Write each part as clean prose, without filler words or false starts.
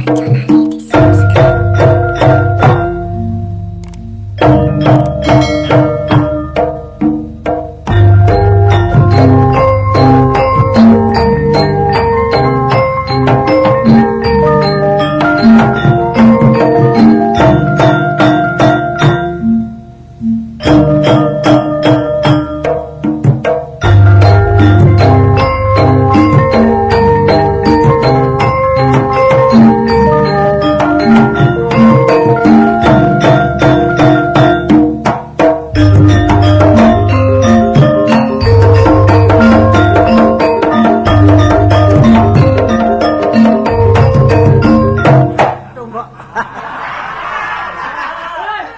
Aja lali di subscribe.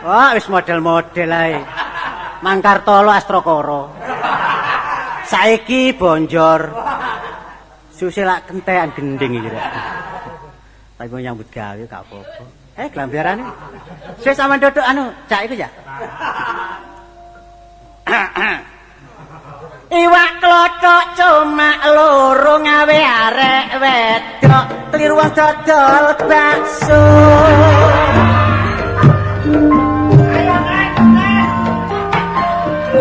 Wah, wis model-model ae. Mangkartolo Astrakara. Saiki bonjor. Suse lak kentekan gending iki rek. Tapi mau nyambut gawe gak apa-apa. Glambiarane. Wis sampean dodok anu, cak iku ya. Iwak klothok cuma loro ngawe arek wedok, kliru wong dodol bakso.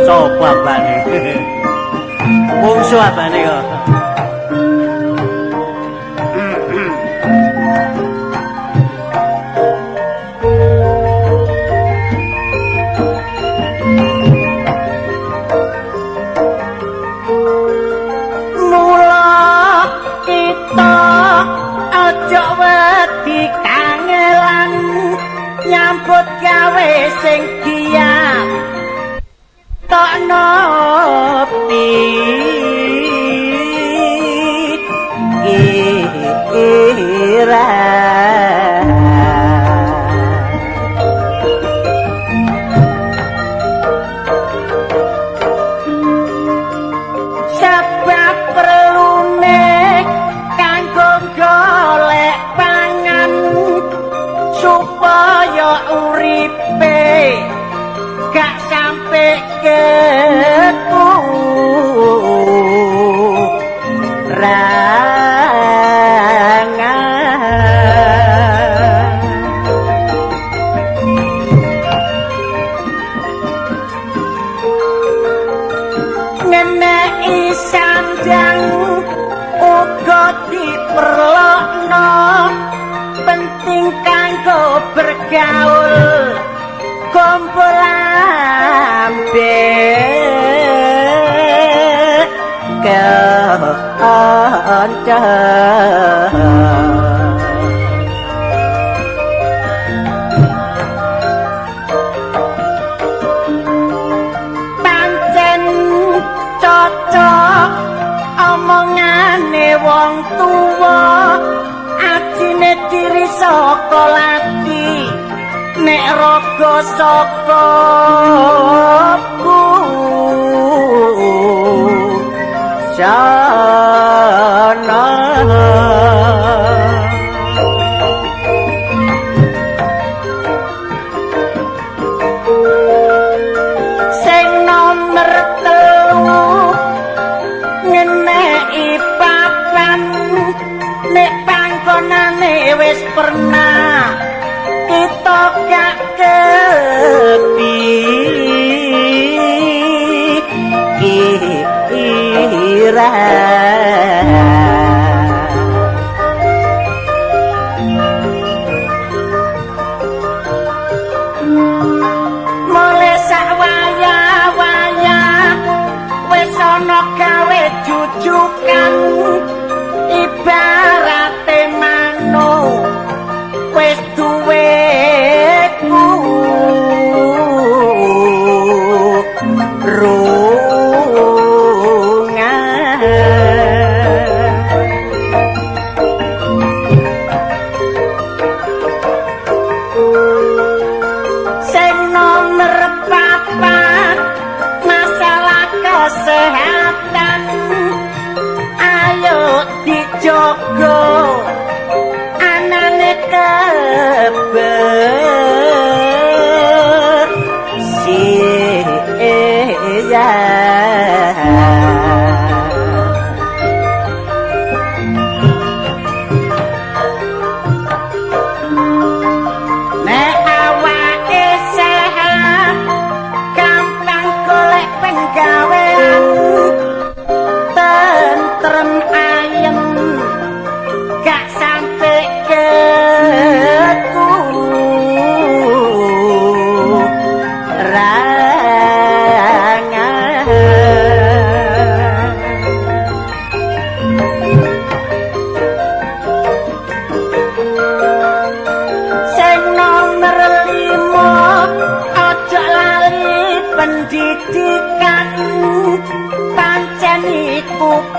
Sopo abane? Mungsu abane kok. Mula kita aja wedi kangelan nyambut gawe sing giat tokno pikiran. Sebab perlune kanggo golek pangan supaya uripe gak sampe kekurangan. Ngeneki sandang uga diperlokno, penting kanggo bergaul kumpul ambek kanca. Pancen cocok omongane wong tuwa, ajine diri saka lati nek raga saka busana. Sing nomer telu ngeneki papan, nek panggonane wis pernah kita gak kepikiran. Mulai sak waya-waya wis ana gawe jujukan, ibarate manuk wis duwe kurungan. Sing nomer papat masalah kesehatan, ayo dijogo anane kebersihan.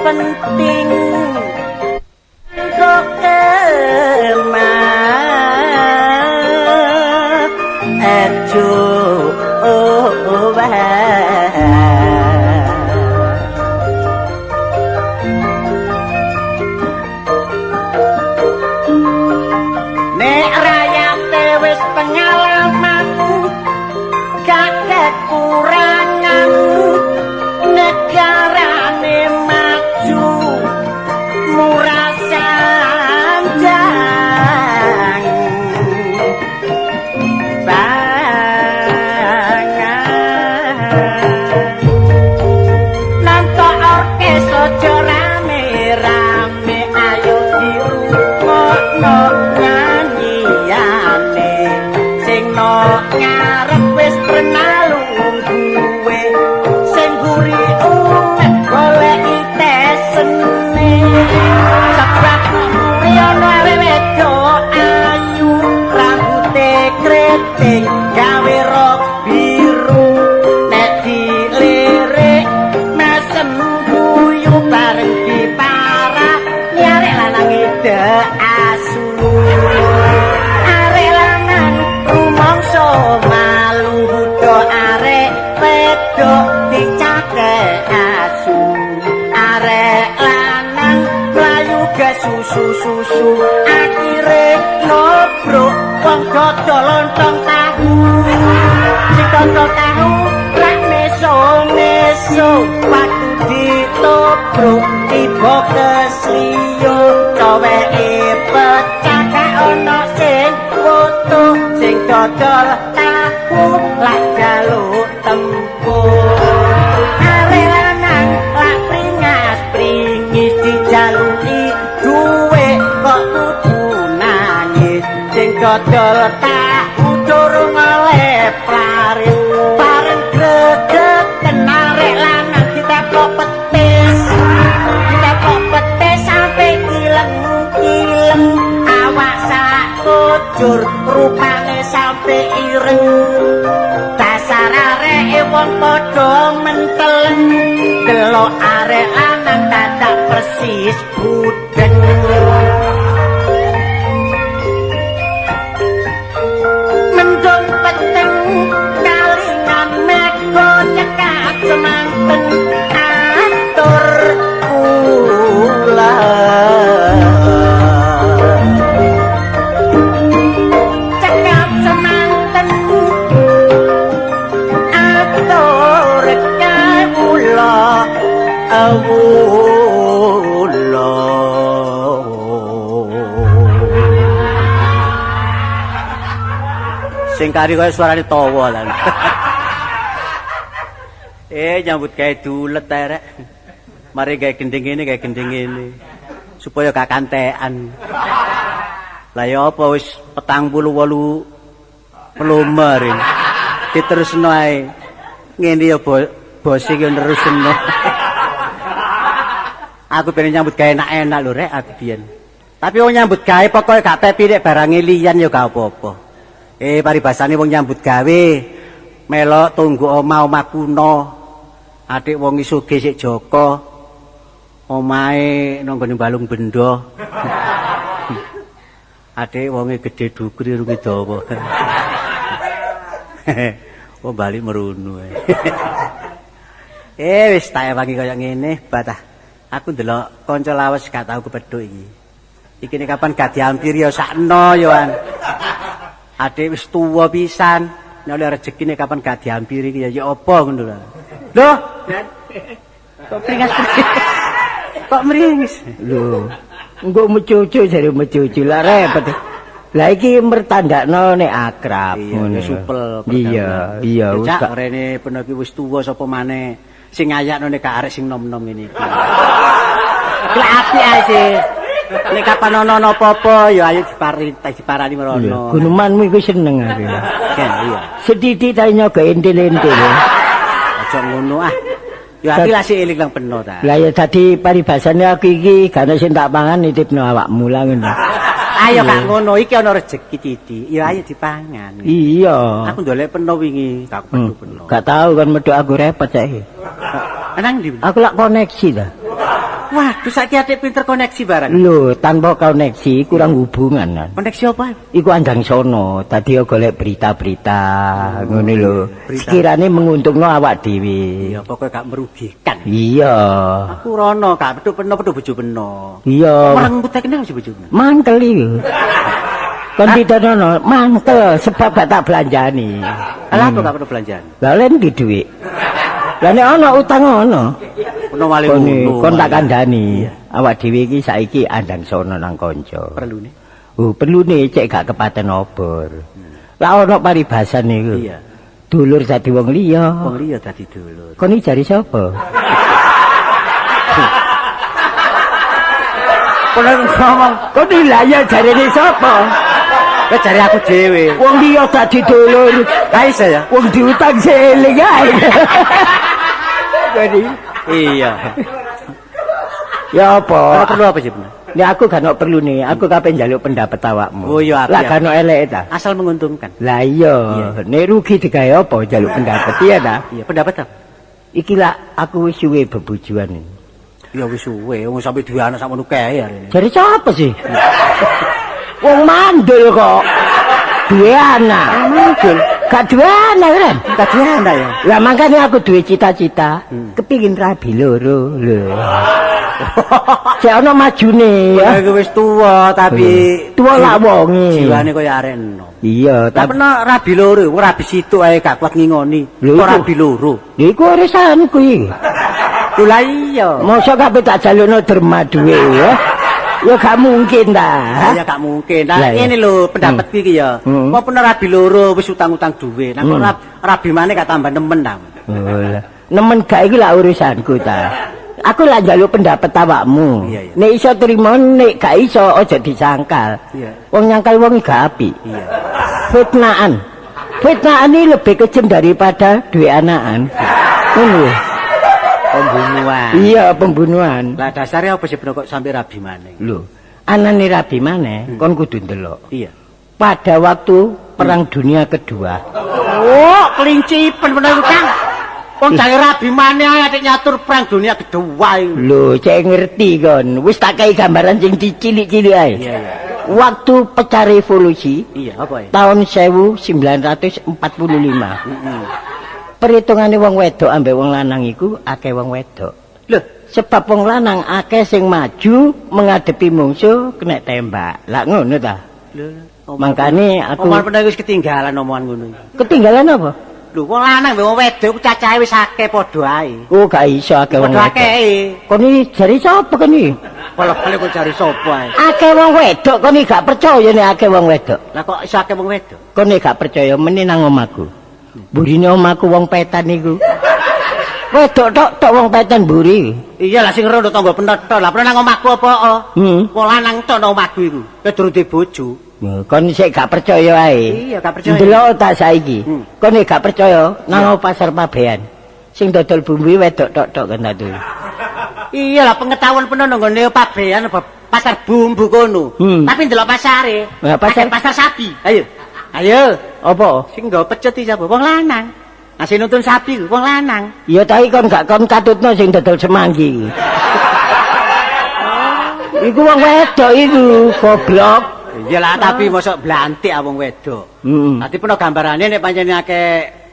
Penting kok nek rayate wis pengalaman gak kekurangan negarane maju murah sanjang bangan nonton orkes ojo rame-rame ayo dirungokno nyanyiane sing no ngarep wis pernah lungguhe sing mburi umek goleki tesene sebab mburi ana wedok ayu rambute kriting gawe rok biru nek dilirik mesem guyu bareng diparah arek lanang ide asu arek lanang rumangsa malu nggodha arek wedok dicakek asu arek lanang mlayu gesusu-susu akhire nobrok wong dodol lontong tahu sing dodol tahu rak meso-meso waktu ditobrok tiba kesliyo coweke pecah gak ono sing foto sing dodol tahu lak jaluk tempo arek lanang lak pringas pringis dijaluki duwe kok kudu nangis sing dodol tahu durung oleh praris bareng gregeten arek lanang diteplok petis diteplok petis sampe kileng-kileng awak sak kujur rupane sampe ireng dasar areke wong padha menteleng delok arek lanang dadak persis budeng mendung peteng kalingan mega cekak semanten atur kula cekap semanten atur kawula awula. Sing kari kaya suarane tawa lan. Nyambut gawe dulet ae rek. Mari gawe gending ngene, gawe gending ngene. Supaya gak kantekan. Lah ya apa wis 48 pelumer ini. Diterusno ae. Ngene ya bos iki nerusno. Aku pengen nyambut gawe enak-enak lho rek aku biyen. Tapi wong nyambut gawe pokoke gak pepi nek barange liyan ya gak apa-apa. Paribasane wong nyambut gawe melok tunggu omah-omah kuno. Adik wong sugih sik Joko. Omahe nang nggone Balung Bendo. Adik wonge gedhe dhukur irunge dawa. Oh bali merunu. Wis tak ewangi kaya ngene, batah. Aku ndelok kanca lawas gak tau kepethuk iki. Iki nek kapan gak diampiri ya sakno ya an. Adik wis tuwa pisan, nek oleh rezekine kapan gak diampiri iki ya ya apa ngono lho. Loh, kok mringas? Kok mringis? Lho, engko mecucu jare mecucu lah repot. Lah iki mertandakno nek akrab ngono. Supel. Iya, iya wis gak rene peno iki wis tuwa sapa maneh sing ngayakno nek gak arek sing nom-nom ngene iki. Lah apik ae sih. Nek kapan ana apa-apa ya ayo diparani merono. Gunemanmu iku seneng aku. Ya iya. Sethithik ta nyoga entil-entil. Aja ngono ah. Ya ati lah sik eling nang peno ta. Lah ya dadi paribasane aku iki gak ono sing tak pangan nitipno awakmu lah ngono. Ayo gak ngono iki ana rejeki titik. Ya ayo dipangan. Iya. Aku ndolek peno wingi, gak pedu peno. Gak tau kan medhok aku repot saiki. Nang ndi? Aku lak koneksi ta. Waduh, saiki atik pinter koneksi barang. Lho, tanpa koneksi kurang hubungan kan. Koneksi apa? Iku andang sono, tadi yo golek berita-berita ngono lho. Berita. Sekirane menguntungno awak dhewe. Iya, pokoknya gak merugikan. Iya. Aku rono gak petuk peno petuk bojo peno. Iya. Orang putih kenal sih bojomu. Mangkel iku. Kon ditenono mangkel sebab gak tak belanjani. Lah apa gak perlu belanjaan? Lah len di dhuwit. Lah nek ana utang ana. Ono wali Kon ngono. kon tak kandhani. Awak dhewe iki saiki andang sono nang kanca. Perlune. Oh, perlune cek gak kepaten obor. Lah ana paribasan iku. Iya. Dulur dadi wong liya. Wong liya dadi dulur. Kon iki jare sapa? Kon ngomong, Kon iki lah ya jarene sapa? kowe jare aku dhewe. Wong liya dadi dulur. Lah iso ya? Wong diutang seeling ae. Jadi Iya. ya apa? Ora perlu apa sih, Bun? Nek aku gak ono perlu nih, aku kape njaluk pendapat awakmu. Oh iya, Lah apik, gak ono eleke ta. Asal menguntungkan. Lah iya, nek rugi digawe apa njaluk pendapat iya ta? Iya, pendapat apa? Iki lah aku wis suwe bebojoan. Ya wis suwe, wong sampe duwe anak sakmono kae ya. rene. Jare sapa sih? Wong mandul kok. Duwe anak. Mandul. Gak duwe anak kan? Gak duwe anak ya. Lah makanya aku duwe cita-cita, kepingin rabi loro lho. Cek ono majune ya. Kowe wis tuwa tapi Tuwa lak wonge. Jiwane kaya arek enom. Iya, Lah tapi pernah rabi loro, wong rabi situk ae gak kuat ngingoni. Lho, Kok iku. rabi loro. Lha iku urusanku iki. Lho lah iya. Mosok kabeh tak jalukno derma duwe ya. Ya gak mungkin ta. Ya gak mungkin. Lah, Lah iya. ngene lho pendapatku iki ya. Hmm. Apa pernah rabi loro wis utang-utang duwe. Nah kok rabi maneh gak tambah nemen ta. Oh, lah. Nemen gak iku lah urusanku ta. Aku lah njaluk pendapat awakmu. Iya, iya. Nek iso trimo, nek gak iso aja disangkal. Iya. Wong nyangkal wong gak apik. Iya. Fitnahan. Fitnahan ini lebih kejam daripada duwe anakan. Ngono lho. Pembunuhan. Iya, pembunuhan. Lah dasarnya apa sih bener kok sampe rabi maneh? Lho, anane rabi maneh kon kudu ndelok. Iya. Pada waktu Perang Dunia Kedua, Oh, kelinci bener iku, Kang. Wong jare rabi maneh ae atik nyatur perang dunia kedua iku. Lho, cek ngerti kon. Wis tak kei gambaran sing cilik-cilik ae. Iya, iya. Waktu pecah revolusi Iya, apa ya? tahun 1945. Heeh. Perhitungane wong wedok ambek wong lanang iku akeh wong wedok. Lho, Sebab wong lanang akeh sing maju menghadapi mungsuh kena tembak. Lah ngono ta. lho. Mangkane aku Omongan pernah wis ketinggalan omongan ngono iki. ketinggalan apa? Lho, wong lanang mbek wong wedok ku cacahe wis akeh padha ae. Oh, gak iso akeh wong Padha wedok. akehe. Kon iki jare sapa kon iki? Balik-balik kok cari sapa ae. Akeh wong wedok kon iki gak percaya nek akeh wong wedok. Lah kok iso akeh wong wedok? Kon nek gak percaya meneh nang omahku. Burine omahku wong petan iku. Wedok tok tok wong petan mburi. Iya lah sing rondo tangga penetho. Lah pernah nang omahku apa? Hmm. Wong lanang tok nang omahku iku. Kowe durung duwe bojo. Kon sik gak percaya ae. Iya, gak percaya. Ndelok tak saiki. Hmm. Kon nek gak percaya nang pasar Pabean. Sing dodol bumbu wedok tok tok kan ta. Iya lah pengetahuan penuh nang nggone pabean apa pasar bumbu kono. Hmm. Tapi ndelok pasare. Lah, pasar- Akeh pasar sapi. Ayo. Ayo. Apa? Sing nggawa pecet iki sapa? Wong lanang. Nah sing nuntun sapi ku wong lanang. Ya tapi kon gak kon katutno sing dodol semanggi iku. Iku wong wedok iku, goblok. Iya lah tapi mosok blantik ah wong wedok. Heeh. Dadi peno gambarane nek pancen akeh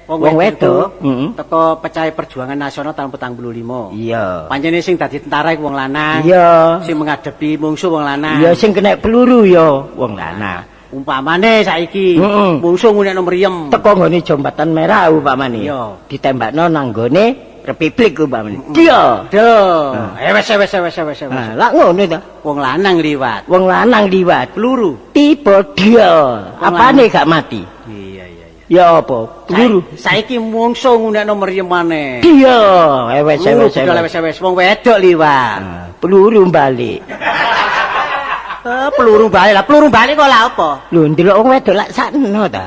wong Wong wedok wedok, heeh. teko pecahe perjuangan nasional tahun 45. Iya. Pancene sing dadi tentara iku wong lanang. Iya. Sing menghadapi mungsuh wong lanang. Ya sing kena peluru ya wong lanang. Umpamane saiki Heeh. mungsuh ngunekno mriem. Teko nggone jembatan merah upamane. Iya. Ditembakno nang nggone Republik upamane. Iya. Duh, wes wes wes wes wes. Nah, lak ngono ta. Wong lanang liwat. Wong lanang liwat, Peluru. tiba dia. Apane gak mati? Iya iya iya. Ya apa? Peluru. Saiki mungsuh ngunekno mriem maneh. Dia. Wes Peluru wes budal wes. wes wes wong wedok liwat. Nah, peluru balik. Peluru balik lah, peluru balik kok lah apa? Lho ndelok wong wedok lak sakno ta.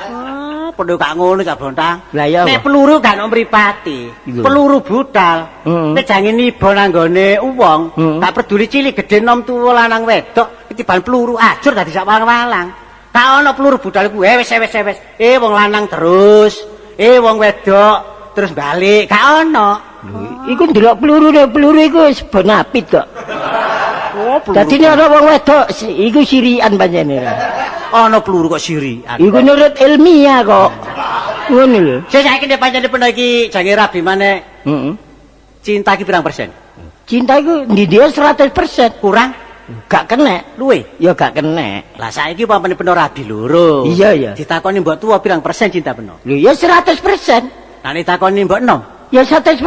Ah, padha gak ngono cak Bontang. Lah ya Nek apa? peluru gak ono mripate. Lho. Peluru budal. Heeh. Nek jange niba nang nggone wong, Heeh. gak peduli cilik gedhe nom tuwa lanang wedok, ketiban peluru ajur dadi sak walang-walang. Gak ono peluru budal iku wes wes wes. Wong lanang terus, wong wedok terus balik, gak ono. Lho, iku ndelok peluru, peluru iku wis bonapit kok. Oh, peluru. Dadi nek ana wong wedok iku sirian pancene. Ana peluru kok sirian. Iku nurut ilmiah kok. Ngono lho. Sing saiki nek pancene peno iki jange rabi maneh. Heeh. Cinta iki pirang persen? Cinta iku ndi dia 100%. Kurang? Gak kena. Luwe? Ya gak kena. Lah saiki umpamane peno rabi loro. Iya, iya. Ditakoni mbok tuwa pirang persen cinta peno? Lho ya 100%. Lah nek ditakoni mbok enom? Ya 100%.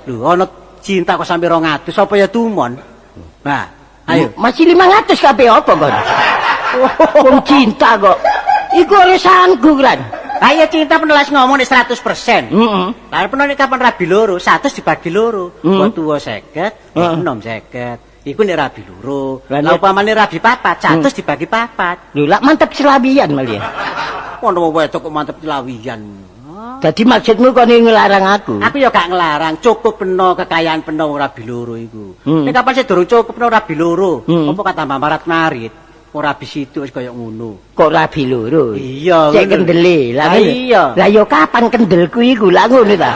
Lho ana cinta kok sampe 200 apa ya tumon? Nah, ayo. Masih 500 kabeh apa kon? Wong cinta kok. Iku urusanku kan. Lah ya cinta peno les ngomong nek 100%. Heeh. Lah peno nek kapan rabi loro, 100 dibagi loro. Hmm. Mbok tuwa 50, Heeh. enom 50. Iku nek rabi loro. Lah Lah upamane rabi papat, 100 dibagi papat. Lho lak mantep selawian malah ya. Ono wedok kok mantep lawian. Dadi maksudmu kon ngelarang aku? Aku ya gak ngelarang, cukup peno kekayaan peno wong rabi loro iku. Hmm. Nek kapan sih durung cukup peno rabi loro, Hmm. apa kata marat marit, wong rabi situ wis kaya ngono. Kok rabi loro? Iya, Cek ngono. kendele. Lah Lah ngono. iya. Lah ya kapan kendelku iku? Lah ngono ta.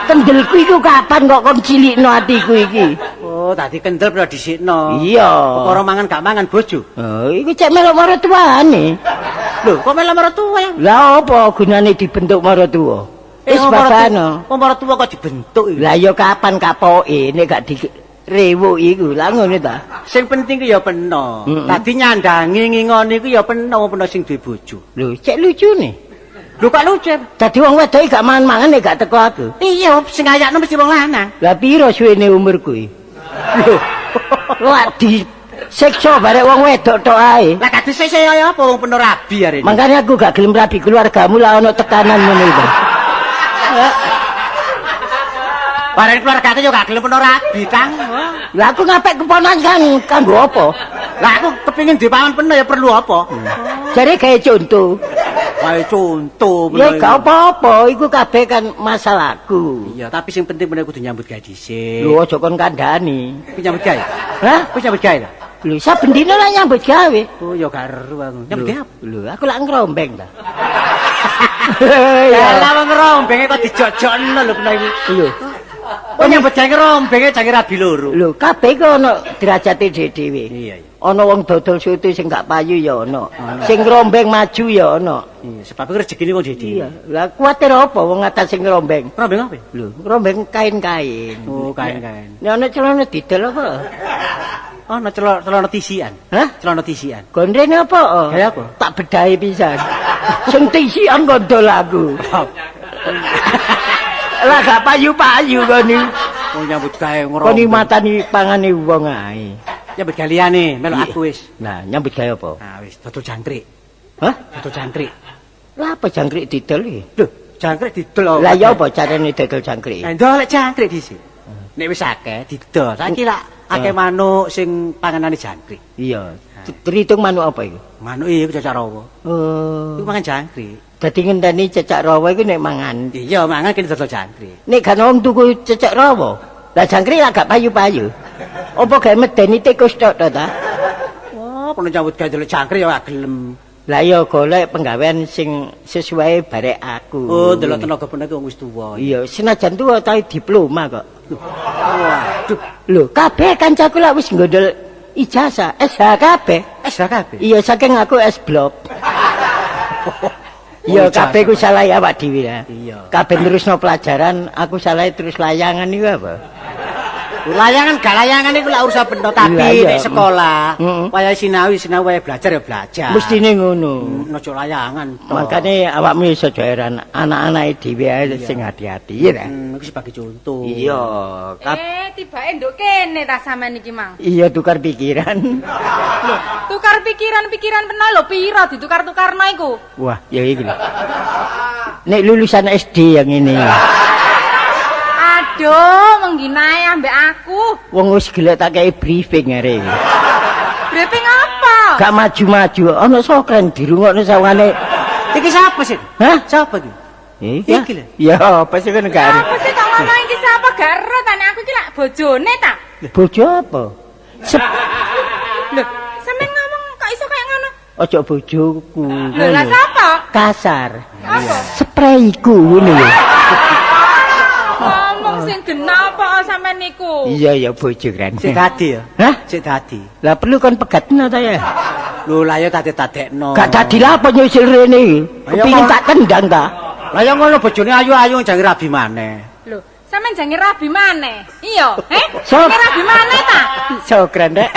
Kendelku iku kapan kok kon cilikno atiku iki? Oh, tadi kendel peno dhisikno. Iya. Perkara mangan gak mangan bojo. Oh, iku cek melok maratuane. Lho, kok melok maratuwa ya? Lah apa gunane dibentuk maratuwa? Wis wong maratuwa- babano. Wong maratuwa kok dibentuk iki. Lah ya kapan kapoke nek gak direwuk iku? Lah ngono ta. Sing penting ku ya peno. Mm-mm. Tadi nyandangi ngingoni ku ya peno wong peno sing duwe bojo. Lho, cek lucune. Lho kok lucu? Dadi wong wedok iki gak mangan-mangan nek gak teko aku. Iya, sing ngayakno mesti wong lanang. Lah piro suwene umurku iki? Lho. Lah di siksa barek wong wedok tok ae. Lah kadhe sik kaya apa wong peno rabi arene. Makanya aku gak gelem rabi keluargamu lah ono tekanan ngono iku. Bareng keluargane yo gak gelem peno rabi, Kang. Lah aku ngapik keponakan kan kanggo apa? Lah aku kepengin duwe paman peno ya perlu apa? Jare gawe contoh. Kae contoh Ya gak apa-apa, iku kabeh kan masalahku. Iya, tapi sing penting peno kudu nyambut gawe dhisik. Lho aja kon kandhani. Kuwi nyambut gawe. Hah? Kuwi nyambut gawe ta? Lho saben dina lah nyambut gawe. Oh, ya gak ero aku. Nyambut gawe apa? Lho aku lak ngrombeng ta. Lah wong ngrombenge kok dijojokno lho peno iki. Lho, Oh nyambut gawe ngrombenge jange rabi loro. lho kabeh iku ana derajate dhewe-dhewe. Iya, iya. Ana wong dodol soto sing gak payu ya ana. Sing ngrombeng maju ya ana. Iya, sebab iku rezekine wong dhewe. Iya. Lah kuwatir apa wong atas sing ngrombeng? Ngrombeng apa? Lho, ngrombeng kain-kain. Oh, kain-kain. Nek ana celana didol apa? Ana celana tisian. Hah? Celana tisian. Gondrene apa? Gawe apa? Tak bedahi pisan. Sing tisian gondol aku. Lah gak payu-payu kon iki. Wong nyambut gawe ngrombeng. Kon iki matani pangane wong ae. Nyambut gawe liyane, melok aku wis. Nah, nyambut gawe apa? Nah, wis dodol jangkrik. Hah? Dodol jangkrik. Lah apa jangkrik didol iki? Lho, jangkrik didol. Lah ya apa carane dodol jangkrik? Lah ndolek jangkrik dhisik. Nek wis akeh didol. Saiki lak akeh manuk sing panganane jangkrik. Iya. Terhitung manuk apa iku? Manuk iku cacak rawa. Oh. Iku mangan jangkrik. Dadi ngenteni cecak rawa iku nek mangan. Iya, mangan kene dodol jangkrik. Nek gak wong tuku cecak rawa, lah jangkrik lah gak payu-payu. Apa gawe medeni tikus tok to ta? Wah, kono nyambut gawe dolek jangkrik ya gak gelem. Lah ya golek penggawean sing sesuai barek aku. Oh, delok tenaga peno iku wong wis tuwa. Iya, senajan tuwa tapi diploma kok. Waduh, Lho, kabeh kancaku lak wis nggondol ijazah SH kabeh. SH kabeh. Iya, saking aku S blok. Iya, kabeh ku salah ya awak dhewe ya. Iya. Kabeh nerusno pelajaran, aku salah terus layangan iku apa? Layangan gak layangan iku lak urusan benda tapi Lah, iya. nek sekolah, Heeh. wayahe sinau, sinau wayahe belajar ya belajar. Mestine ngono. Ojo layangan to. Makane awakmu iso aja heran, anak-anake dhewe ae sing hati-hati ya ta. Iku sebagai contoh. Iya, Tibake nduk kene ta sampean iki, Mang. iya tukar pikiran. Lho, tukar pikiran-pikiran peno lho pira ditukar-tukarno iku? Wah, ya iki lho. Nek lulusan SD yang ini. Aduh, mengginae ambek aku. Wong wis gelek tak kei briefing are iki. Briefing apa? Gak maju-maju, ana sokren dirungokno sawane. Iki siapa sih? Hah? Siapa iki? Iya. Iki lho. Ya, apa sih kan gak Apa sih kok ngomong iki sapa gak ero ta nek aku iki lak bojone ta? Bojo apa? Lho, sampean ngomong kok iso kayak ngono? Ojo bojoku. Lho, lah ngono. sapa? Kasar. Apa? Spreiku ngono lho. Ngomong sing genah apa sampean niku? Iya ya bojo kan. Sik dadi ya. Hah? Sik dadi. Lah perlu kon pegatno ta ya? Lho lah ya dadi-dadekno. Gak dadi lah apa nyusul rene iki. Ayo, Kepingin Pak. tak tendang ta? Lah ya ngono bojone ayu-ayu jangan rabi maneh. Lho, sampean jange rabi maneh. Iya, heh? Sok. Jange rabi maneh ta? Sokran rek.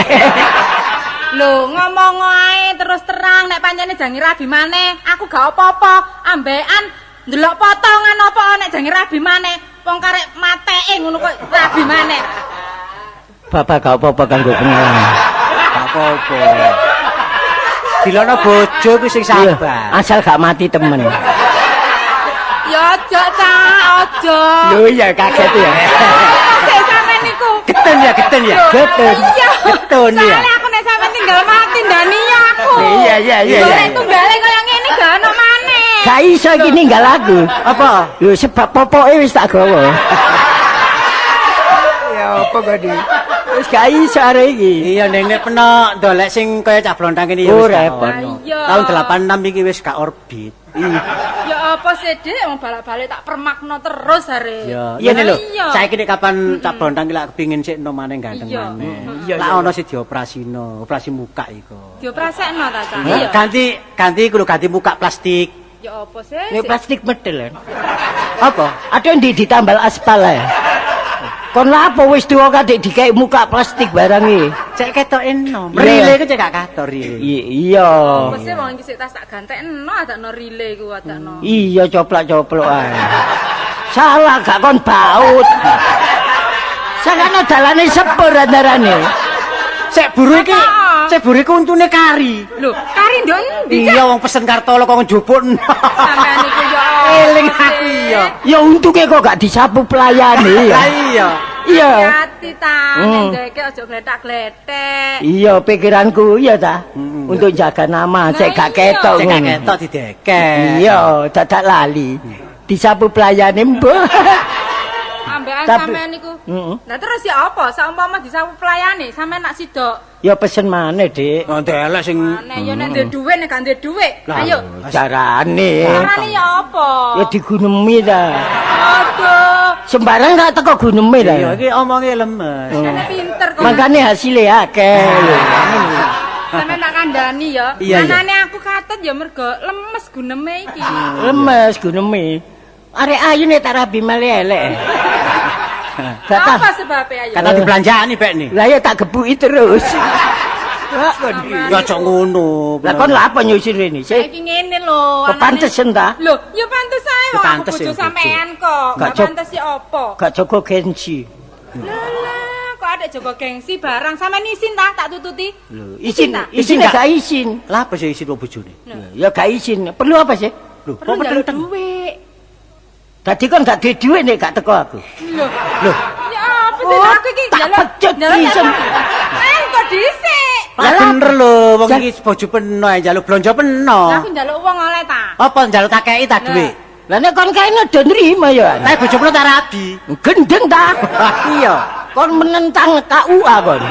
Lho, ngomong ae terus terang nek pancene jange rabi maneh, aku gak apa-apa. Ambekan ndelok potongan apa nek jange rabi maneh. Wong karek mateke ngono kok rabi maneh. Bapak gak apa-apa kanggo pengalaman. Gak apa-apa. Dilono bojo kuwi sing Iya, sabar. Asal gak mati temen. Ya aja, Cak, aja. Lho iya kaget ya. Sik sampean niku. Geten ya, geten ya. Lho, Getun. Iya. Getun ya. Soale aku nek sampean tinggal mati ndani ya aku. Iya, iya, iya, Lho, iya. nek tunggale kaya ngene gak ono maneh. Gak iso iki ninggal aku. Apa? Lho sebab popoke wis tak gawa. Ya apa kok di? Wis gak iso arek iki. Iya nek peno ndolek sing kaya cah blontang kene ya Oh, wis gak repot. ono. Iya. Tahun 86 iki wis gak orbit. Ya apa sih, Dik? Wong balak-balik tak permakno terus are. Ya, ngene lho. Iya. Saiki nek kapan cah blontang iki lak kepingin sik enom maneh ganteng Iya. maneh. Iya, Lak iya. ono sing dioperasino, operasi muka iku. Dioprasekno ta, Cak? Iya. Ganti ganti iku lho ganti muka plastik. Ya apa sih? Ini plastik medel. Apa? Ada yang ditambal aspal ya. Kon lapo wis tuwa kadek dikek muka plastik barang iki. Cek ketok enom. Iya. Rile iku cek gak katok rile. Iya. Apa sih wong iki sik tas tak gantekno adakno rile iku adakno. Iya coplok-coplok ae. Salah gak kon baut. Sakano dalane sepur antarane. Sek buru iki, Apa? sek buru iku untune kari. Lho, kari nduk endi, Cak? Iya wong pesen kartolo kok njupukno. Sampean niku ya apa Eling sih? aku iya. Ya untuke kok gak disapu pelayane ya. Lah iya. Iya. Hati ta, Hmm. nek ndeke aja gletak-gletek. Iya pikiranku iya ta. Untuk jaga nama Nah, cek gak iya. ketok Cek gak ngono. ketok didekek. Iya, dadak lali. Disapu pelayane mbah. Ambekan Tapi- sampean niku. Heeh. Lah terus ya apa? Saumpama disapu pelayane, sampean nak sidok. Ya pesen maneh, Dik. Oh, ndelek sing Maneh ya nek ndek dhuwit nek gak ndek dhuwit. Lah, Ayo. Carane. Carane ya apa? Ya digunemi ta. Aduh. Sembarang gak teko guneme ta. Iya iki omonge lemes. Sampeyan pinter kok. Makane hasilnya akeh. Sampeyan tak kandhani ya. Iya, iya. Anane aku katut ya mergo lemes guneme iki. Lemes guneme. Arek ayu nek tak rabi malih elek. Gak Apa ta. sebabe ayo? Kata dibelanjani bek nih. Lah ya tak gebuki terus. Lah kon. Ya aja ngono. Lah kon lha apa nyusir rene? Sik Iki ngene lho. anane- kepantesen ta? Lho, ya pantes ae Ya wong aku pantes bojo ya, bojo. sampean kok. Gak Gak cok- pantes ya apa? Gak jaga gengsi. Lah lah, kok ada jaga gengsi barang sampean isin ta tak tututi? Lho, isin, ta? isin Isin gak isin. Lah apa sih isi bojone? Ya gak isin. Perlu apa sih? Lho, kok Perlu njaluk peteng? dhuwit. Tadi kon gak duwe dhuwit nek gak teko aku. Lho, Lho, ya apa sih Oh, aku iki tak pecut njaluk isin. Eh, kok dhisik? lah bener lho, wong Jan- iki bojo peno njaluk blonjo peno. Lah aku njaluk wong oleh ta. Apa njaluk tak kei ta dhuwit? Lah nek kon kae do nrimo ya. Tapi bojo peno tak rabi. Gendeng ta? Iya. Kon menentang KUA kon.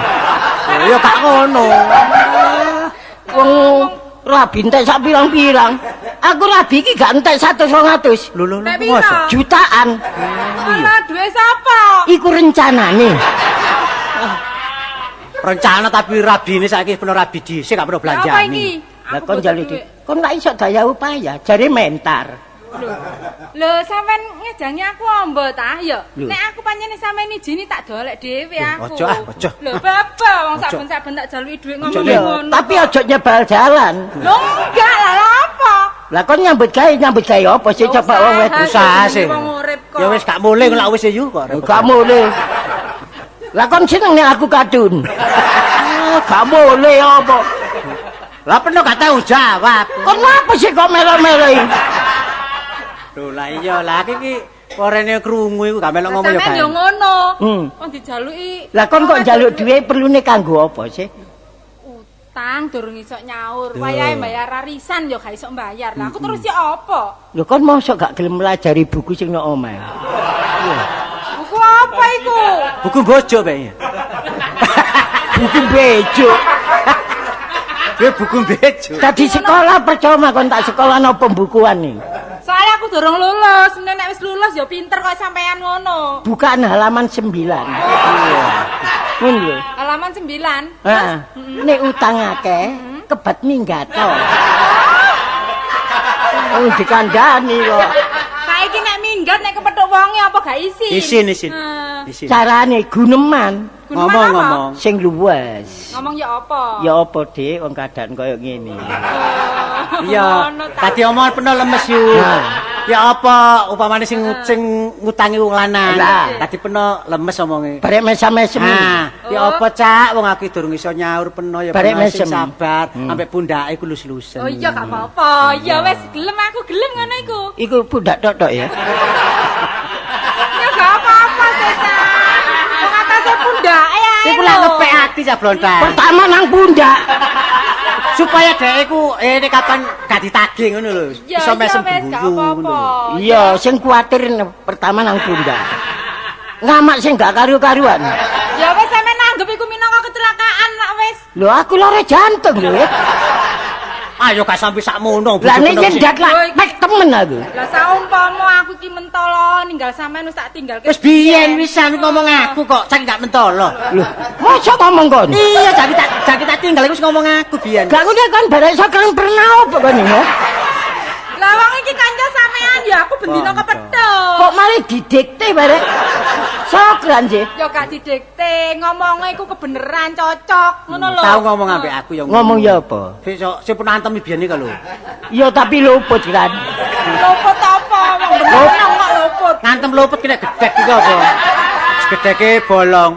Ya gak ngono. Wong rabi entek sak pirang-pirang. Aku rabi iki gak entek 100 200. Lho lho lho. Nek piro? mosok? Jutaan. Alah, duwe sapa? Iku rencanane. Rencana tapi rabine saiki peno rabi dhisik gak peno Apa iki? belanjani. Lah Aku kon butuh njaluk duit. duit. Kon gak iso daya upaya, jare mentar. Lho, lho sampean ngejangi aku ombo ta ya. Lho. Nek aku pancene sampean ijini tak dolek dhewe aku. Ojo ah, ojo. Lho, bapak wong Ojo. saben-saben tak jaluki dhuwit ngomong Iya, ngono. tapi aja nyebal jalan. Lho enggak lah lha apa? Lah kon nyambut gawe apa sih coba wong wedok. Usaha sih. Wong urip kok. Ya wis gak mulih lak wis yu kok. repot. Gak boleh. Lah kon seneng nek aku kadun. Ah, gak boleh apa. Lah peno gak tau jawab. Kon apa sih kok melo-melo iki? Lho lah iya lah iki korene krungu iku gak melok Lah, ngomong ya Sampean gak. yo ngono. Hmm. Wong dijaluki. Lah kon kok njaluk dhuwit perlune kanggo apa sih? Utang durung iso nyaur. Wayahe bayar arisan yo gak iso mbayar. Lah aku terus ya apa? Lho kon mosok gak gelem melajari buku sing nang omah. Buku apa iku? Buku bojo kayaknya. Buku bejo. Gue buku bejo. Tadi sekolah percuma kon tak sekolah no pembukuan nih. Soalnya aku aku durung lulus. Nek wis lulus ya pinter kok sampean ngono. Bukaan halaman 9. Iya. Ngono lho. Halaman 9. Heeh. Nek utang akeh, kebat minggat to. Oh, dikandani kok. Saiki nek minggat nek kepethuk wonge apa gak isin? Isin, isin. Isin. Carane guneman Ngomong-ngomong. sing luwes. Ngomong ya apa? Ya apa, Dik, wong keadaan koyo ngene. Iya. Tadi omongan penuh lemes yu. Ya apa upamane sing sing ngutangi wong lanang. Tadi penuh lemes omonge. Barek mesam-mesem. Nah, ya apa Cak, wong aku durung iso nyaur penuh ya penuh sing sabar, ambek pundake iku lus-lusen. Oh iya gak apa-apa. Ya wis gelem aku gelem ngono iku. Iku pundak tok-tok ya. Ya gak apa-apa sih, Cak. Wong atase pundake ae. Iku lak ngepek ati Cak Blontang. Pertama nang pundak. Supaya dhek iku nek kapan gak ditagih ngono lho. Iso mesem guyu ngono. Iya, sing kuwatir pertama nang pundak. Ngamak sing gak karu-karuan. Ya wis sampean nanggep iku minangka kecelakaan lak wis. Lho aku lara jantung lho. Ayo gak sampe sakmono. Lah nek nyendat lak pek temen aku. Lah saumpama aku iki mentolo ninggal sampean wis tak tinggal. Wis biyen wisan ngomong aku kok cak gak mentolo. Lho, mosok ngomong kon? Iya, jaki tak tinggal iku wis ngomong aku biyen. Gak ngono kon barek saking pernah opo kon ya? Lah wong iki kanca sampean ya aku bendina kepethuk. Kok malah didikte barek? Sokran sih. Ya gak didikte, ngomongnya iku kebeneran cocok, ngono lho. Tau ngomong ambek aku ya. Ngomong ya apa? Sing pun antem biyen iki lho. Iya tapi luput kan. Luput apa? Wong bener kok luput. Ngantem luput kena gedhek iki apa? Gedheke bolong.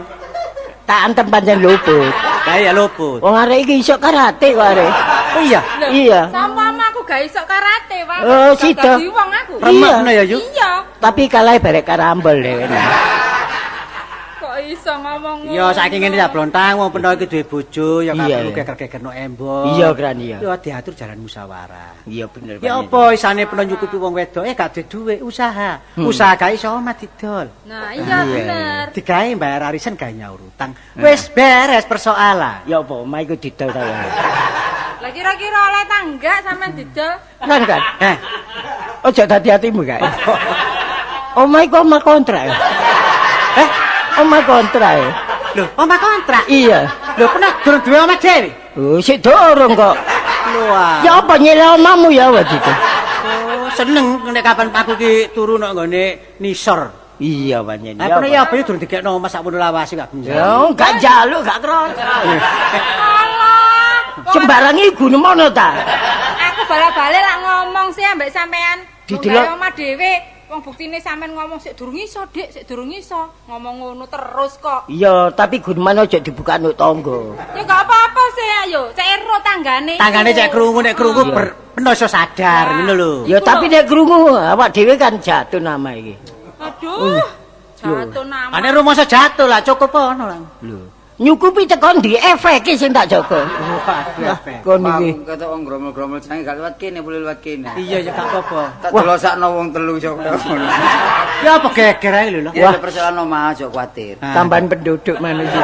Tak antem pancen luput. Lah iya luput. Wong arek iki iso karate kok arek. Oh iya. Iya. Sampama aku gak iso karate, Pak. Oh, sida. Dadi wong aku. Remek ngono ya, Yu. Iya. Tapi kalah barek karambol dhewe. Kok iso ngomong ngono? Iya, saiki ngene ya Blontang, wong peno iki duwe bojo, ya gak perlu geger-gegerno embong. Iya, Kran, iya. Ya diatur jalan musyawarah. Iya bener. Ya apa isane peno nyukupi wong wedok, gak duwe dhuwit, usaha. Usaha gak iso omah didol. Nah, iya bener. Digawe bayar arisan gawe nyaur utang. Wis beres persoalan. Ya apa omah iku didol ta ya? Lah kira-kira oleh tangga sampean didol? Kan kan. Heh. Ojo dadi atimu kae. Omah iku omah kontrak. Eh, omah kontrak. Lho, omah kontrak? Iya. Lho, pernah durung duwe omah dhewe? Oh, sik durung kok. Lho. Ya apa nyele omahmu ya wae itu. Oh, seneng nek kapan aku ki turu nang nggone nisor. Iya pancen. Lah ya apa ya durung dikekno omah sakmono lawase gak benjal. Ya, gak njaluk, gak kroso. Alah. Sembarang iku nemono ta? Aku bala-bali lak ngomong sih ambek sampean. Didelok omah dhewe. Wong buktine sampean ngomong sik durung iso, Dik, sik durung iso. Ngomong ngono terus kok. Iya, tapi guneman aja dibuka nuk tangga. Ya gak apa-apa sih, ayo. Cek ero tanggane. Tanggane cek krungu, nek krungu peno iso sadar ngono lho. Ya tapi nek krungu awak dhewe kan jatuh nama iki. Aduh. Jatuh nama. Ane rumangsa jatuh lah, cukup ono lah. Lho. Nyukupi tekan ndi efeke sing tak jaga. Waduh, efek. Kon iki. Ketok wong gromol-gromol jange gak liwat kene, boleh liwat kene. Iya, ya gak apa-apa. Tak delosakno wong telu iso ngono. Ya apa geger ae lho. Ya persoalan omah aja kuwatir. Tambahan penduduk manusia.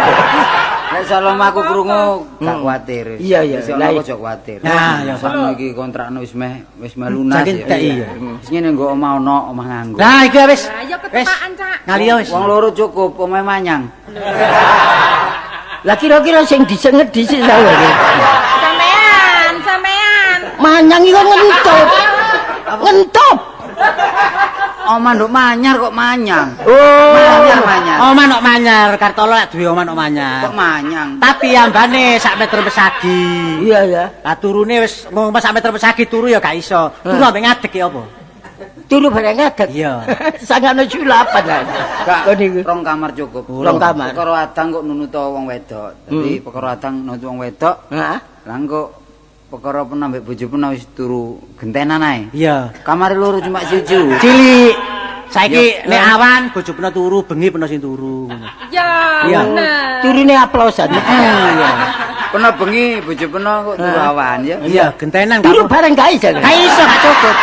Nek soal omah aku krungu gak kuwatir. Iya, iya. Wis ono aja kuwatir. Nah, ya sakno iki kontrakno wis meh lunas ya. Iya. Wis ngene nggo omah ono, omah nganggo. Nah, iki wis. Lah ya ketepaan, Cak. Ngaliyo wis. Wong loro cukup, omahe manyang. Lah kira-kira sing disenget dhisik ta wae. Sampean, sampean. Manyang iku ngentop. Ngentop. Omah nduk manyar kok manyang. Oh, manyar manyar. Omah nduk manyar, Kartolo lak duwe omah nduk manyar. Kok manyang? Tapi ambane sak meter pesagi. Iya ya. Lah turune wis omah sak meter pesagi turu ya gak iso. Turu ambek ngadeg ya apa? Turu bareng ngadeg. Iya. Sangane sulapan kan. Gak, rong kamar cukup. Rong kamar. Perkara adang kok nunuto wong wedok. Dadi perkara adang nunut wong wedok. Heeh. Lah engko perkara pun ambek bojo pun wis turu gentenan ae. Iya. Kamare loro cuma siji. Cilik. Saiki nek awan bojo peno turu, bengi peno sing turu. Iya, bener. Turune aplosan. Iya. Peno bengi bojo peno kok turu awan ya. Iya, gentenan. Turu bareng gak iso. Gak iso, gak cukup.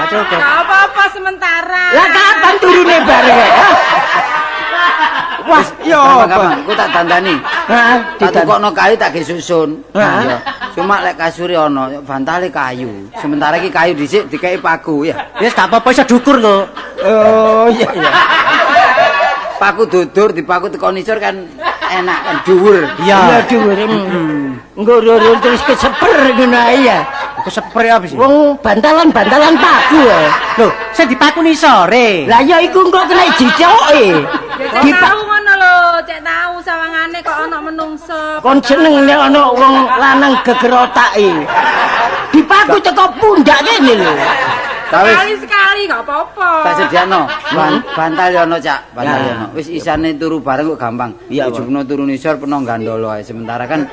Gak cukup. Gak apa-apa sementara. Lah kapan turune bareng? Wah, yo gampang, engko tak dandani. Heeh, tak tukokno kayu tak ge susun. Heeh. Cuma lek kasure ana, bantale kayu. Sementara iki kayu dhisik dikeki paku ya. Wis gak apa-apa iso dukur kok. Oh iya iya. Paku dudur dipaku teko nisor kan enak kan dhuwur. Iya dhuwur. Engko roro terus keseper ngono ae ya. Keseper apa sih? Wong bantalan-bantalan paku ya. Lho, sing dipaku nisore. Lah ya iku engko kena jicoke. Ya cek tau ngono lho, cek tau sawangane kok ana menungso. Kon seneng nek ana wong lanang geger otake. Dipaku teko pundak kene lho. Sekali-sekali gak apa-apa. Tak sediakno. Bantal yo ono, Cak. Bantal yo ono. Wis isane turu bareng kok gampang. Ujubno turu nisor peno gandolo ae. Sementara kan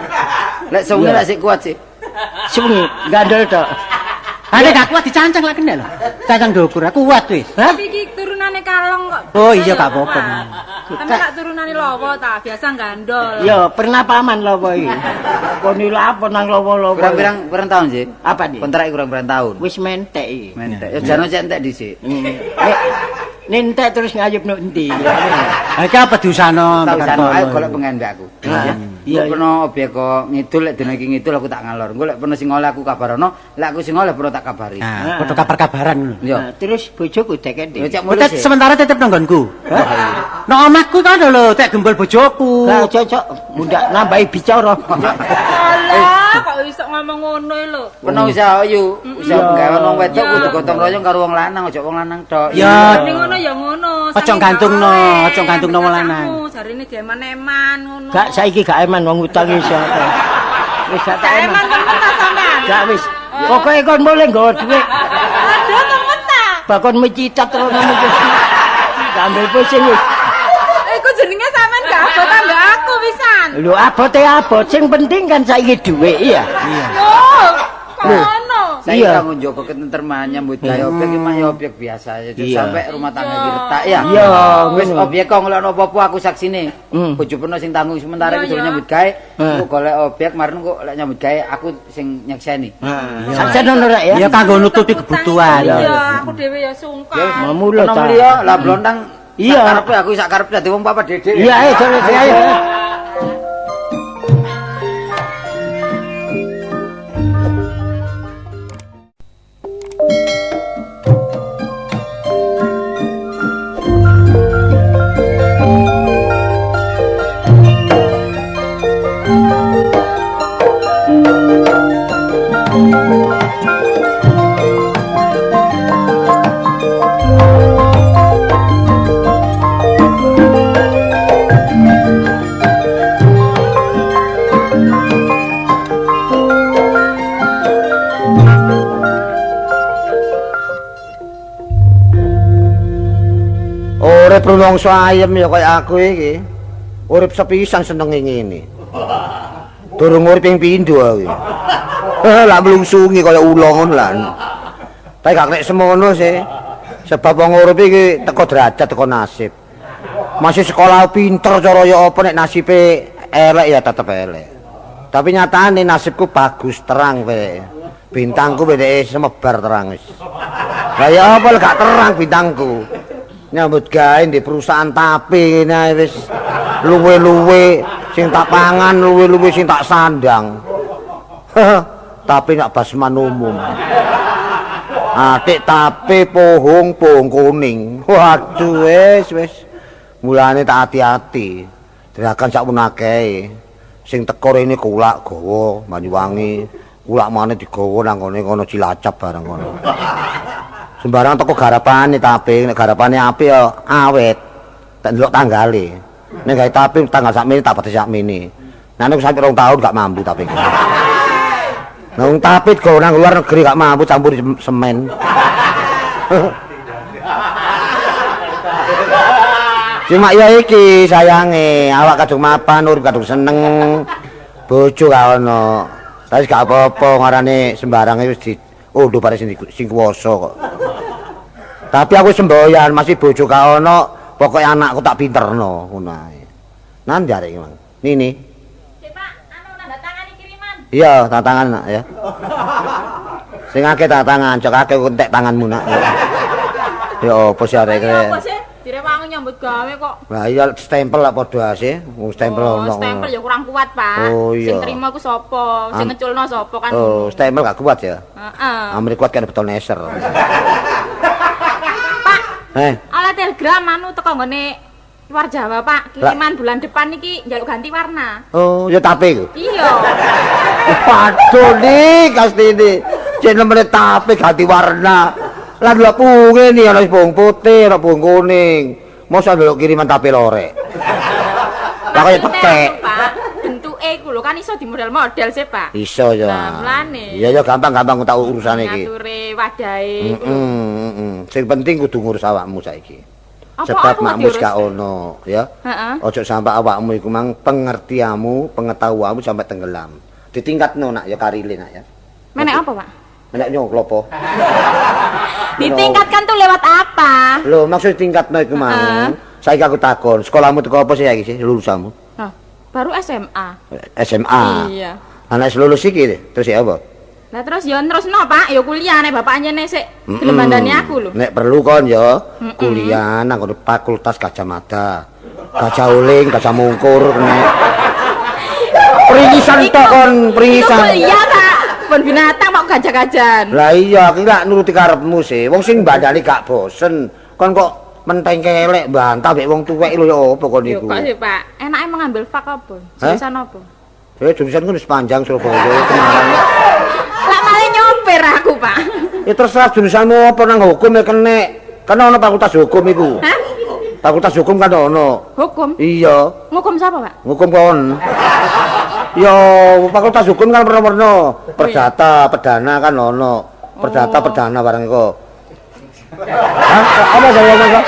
lek sewengi lek sik kuat sik. Sewengi gandol tok. Ane gak kuat dicancang lak kene lho. Cancang ndukur aku kuat wis. Tapi iki turunane kalong kok. Oh iya gak apa-apa. Tapi lak turunane lawa ta, biasa gandol. Ya, pernah paman lawa iki. Kon iki apa nang lawa-lawa. Kurang tahun sih. Apa nih? Kontrak kurang pirang tahun. Wis mentek iki. Mentek. Ya jano cek entek dhisik. Nek entek terus ngayup nok endi? Ha iki apa diusahno Tak usahno ayo golek pengen mbek aku. Iya. Peno obyek kok ngidul lek dina iki ngidul aku tak ngalor. Engko lek peno sing oleh aku kabarono, lek aku sing oleh peno tak kabari. Nah, padha kabar-kabaran ngono. Iya. Terus bojoku dek endi? Sementara tetep nang nggonku. Nang omahku kan lho, tek gembel bojoku. Lah cocok mundak nambahi bicara. Alah, kok iso ngomong ngono lho. Peno usaha yu, usaha penggawe wong wedok kudu gotong royong karo wong lanang, aja wong lanang tok. Ya. Ning ngono ya ngono. Aja gantungno, aja gantungno wong lanang. Jarine dieman-eman ngono. Gak saiki gak eman wong utang iso. Wis gak tak eman temen ta sampean. Gak wis. Pokoke kon mulih nggawa dhuwit. Aduh temen ta. Bakon mecitat terus ngono iki. Ambil pusing wis. Iku jenenge sampean gak abot tambah aku pisan. Lho abote abot, sing penting kan saiki dhuwit iya. Iya. Lho, kok ngono? Saiki kanggo njogo ketentreman nyambut gawe obyek iki mah ya obyek biasa ya sampai rumah tangga iki retak ya. Iya, wis obyek kok ngelokno apa-apa aku saksine. Bojo peno sing tanggung sementara iki durung nyambut gawe, engko golek obyek maren kok lek nyambut gawe aku sing nyekseni. Heeh. Sakjane ngono rek ya. Ya kanggo nutupi kebutuhan. Iya, aku dhewe ya sungkan. Mulo ta. Lah blontang. Iya, karepe aku sak karepe dadi wong papat dhewe. Iya, ayo ayo. Urip rumangsa ayem ya kaya aku iki. Urip sepisan senenge ngene. Durung urip ping pindho aku. Lah mlungsungi kaya ula ngono lah. Tapi gak nek semono sih. Sebab wong urip iki teko derajat teko nasib. Masih sekolah pinter cara ya apa nek nasibe elek ya tetep elek. Tapi nyatane nasibku bagus terang wae. Bintangku bedeke semebar terang wis. Lah ya apa gak terang bintangku. Nyambut gawe di perusahaan tape ngene ae wis luwe-luwe sing tak pangan, luwe-luwe sing tak sandang. Tapi nak basman umum. Atik tape pohong pohong kuning. Waduh wis wis. Mulane tak hati-hati. Derakan sak akehe. Sing teko rene kulak gawa Banyuwangi, kulak maneh digawa nang ngene kono Cilacap bareng kono. Sembarang teko garapane tape, nek garapane apik ya awet. Tak ndelok tanggale. Nek gawe tape tanggal sakmene tak bates sakmene. Nah nek sampe 2 tahun gak mampu tape. Nang tape go nang luar negeri gak mampu campur semen. Cuma ya iki sayange, awak kadung mapan, urip kadung seneng. Bojo gak ono. Tapi gak apa-apa ngarane sembarang wis di unduh bare sing kuwasa kok. Tapi aku semboyan masih bojo gak ono, pokoke anakku tak pinterno ngono ae. Nang arek iki, Mang. Nini. Sik, Pak, anu nanda tangani kiriman. Iya, tanda tangan nak ya. Sing akeh tanda tangan, cok akeh entek tanganmu nak. Ya opo sih arek iki? Ya opo sih? Direwangi nyambut gawe kok. Lah iya stempel lak padha ase, wong stempel ono. Stempel ya kurang kuat, Pak. Oh, iya. Sing terima ku sapa? Sing ngeculno sapa kan. Oh, stempel gak kuat ya? Heeh. Amri kuat kan beton eser. Pak. Eh. Oleh telegram anu teko nggone luar Jawa, Pak. Kiriman bulan depan iki njaluk ganti warna. Oh, ya tape iku. Iya. Waduh nih, Kastini. Cek nomere tape ganti warna. Lah delok punge nih ana bawang putih, ana bawang kuning. Mosok ndelok kiriman tape lorek. Lah kaya Maksudnya petek. anu, Pak, bentuke iku lho kan iso di model-model sih, Pak. Iso ya. Lah, mulane. Iya ya gampang-gampang tak urusane iki. Ngature wadahe iku lho. Heeh. Sing penting kudu ngurus awakmu saiki. Apa Sebab aku makmu wis diurus? gak ono, ya. Heeh. Ojo sampai awakmu iku mang pengertianmu, pengetahuanmu sampai tenggelam. Ditingkatno nak ya karile nak ya. Menek apa, Pak? Menek yo klopo. Ditingkatkan tuh lewat apa? Lho, maksud tingkatno iku mang. Saiki aku takon, sekolahmu teko apa sih saiki sih lulusanmu? Hah, baru SMA. SMA. Iya. Anak lulus iki terus ya apa? Lah terus ya nerusno, Pak, ya kuliah nek bapak anjene sik gelem bandani aku lho. Nek perlu kon ya kuliah nang kono Fakultas Gajah Mada. Gajah Uling, Gajah Mungkur nek. Peringisan tok kon, peringisan. Iku kuliah, Pak. Kebun binatang kok gajah-gajahan. Lah iya, iki lak nuruti karepmu sih. Wong sing bandani gak bosen. Kon kok menteng kelek bantah mek wong tuwek lho ya apa kon Yo iku? kok sih, Pak. Enake mengambil fak apa? Jurusan apa? Ya jurusan ku wis panjang Surabaya Semarang. Lah malah nyopir aku, Pak. Ya terserah jurusanmu apa nang hukum ya kenek. Kan ono fakultas hukum iku. Hah? Fakultas hukum kan ono. Hukum? Iya, Ngukum siapa, Pak? hukum kon. Yo, fakultas hukum kan werna-werna. Perdata, perdana kan ono. Perdata, perdana barang iku. Hah? Apa jare ngomong?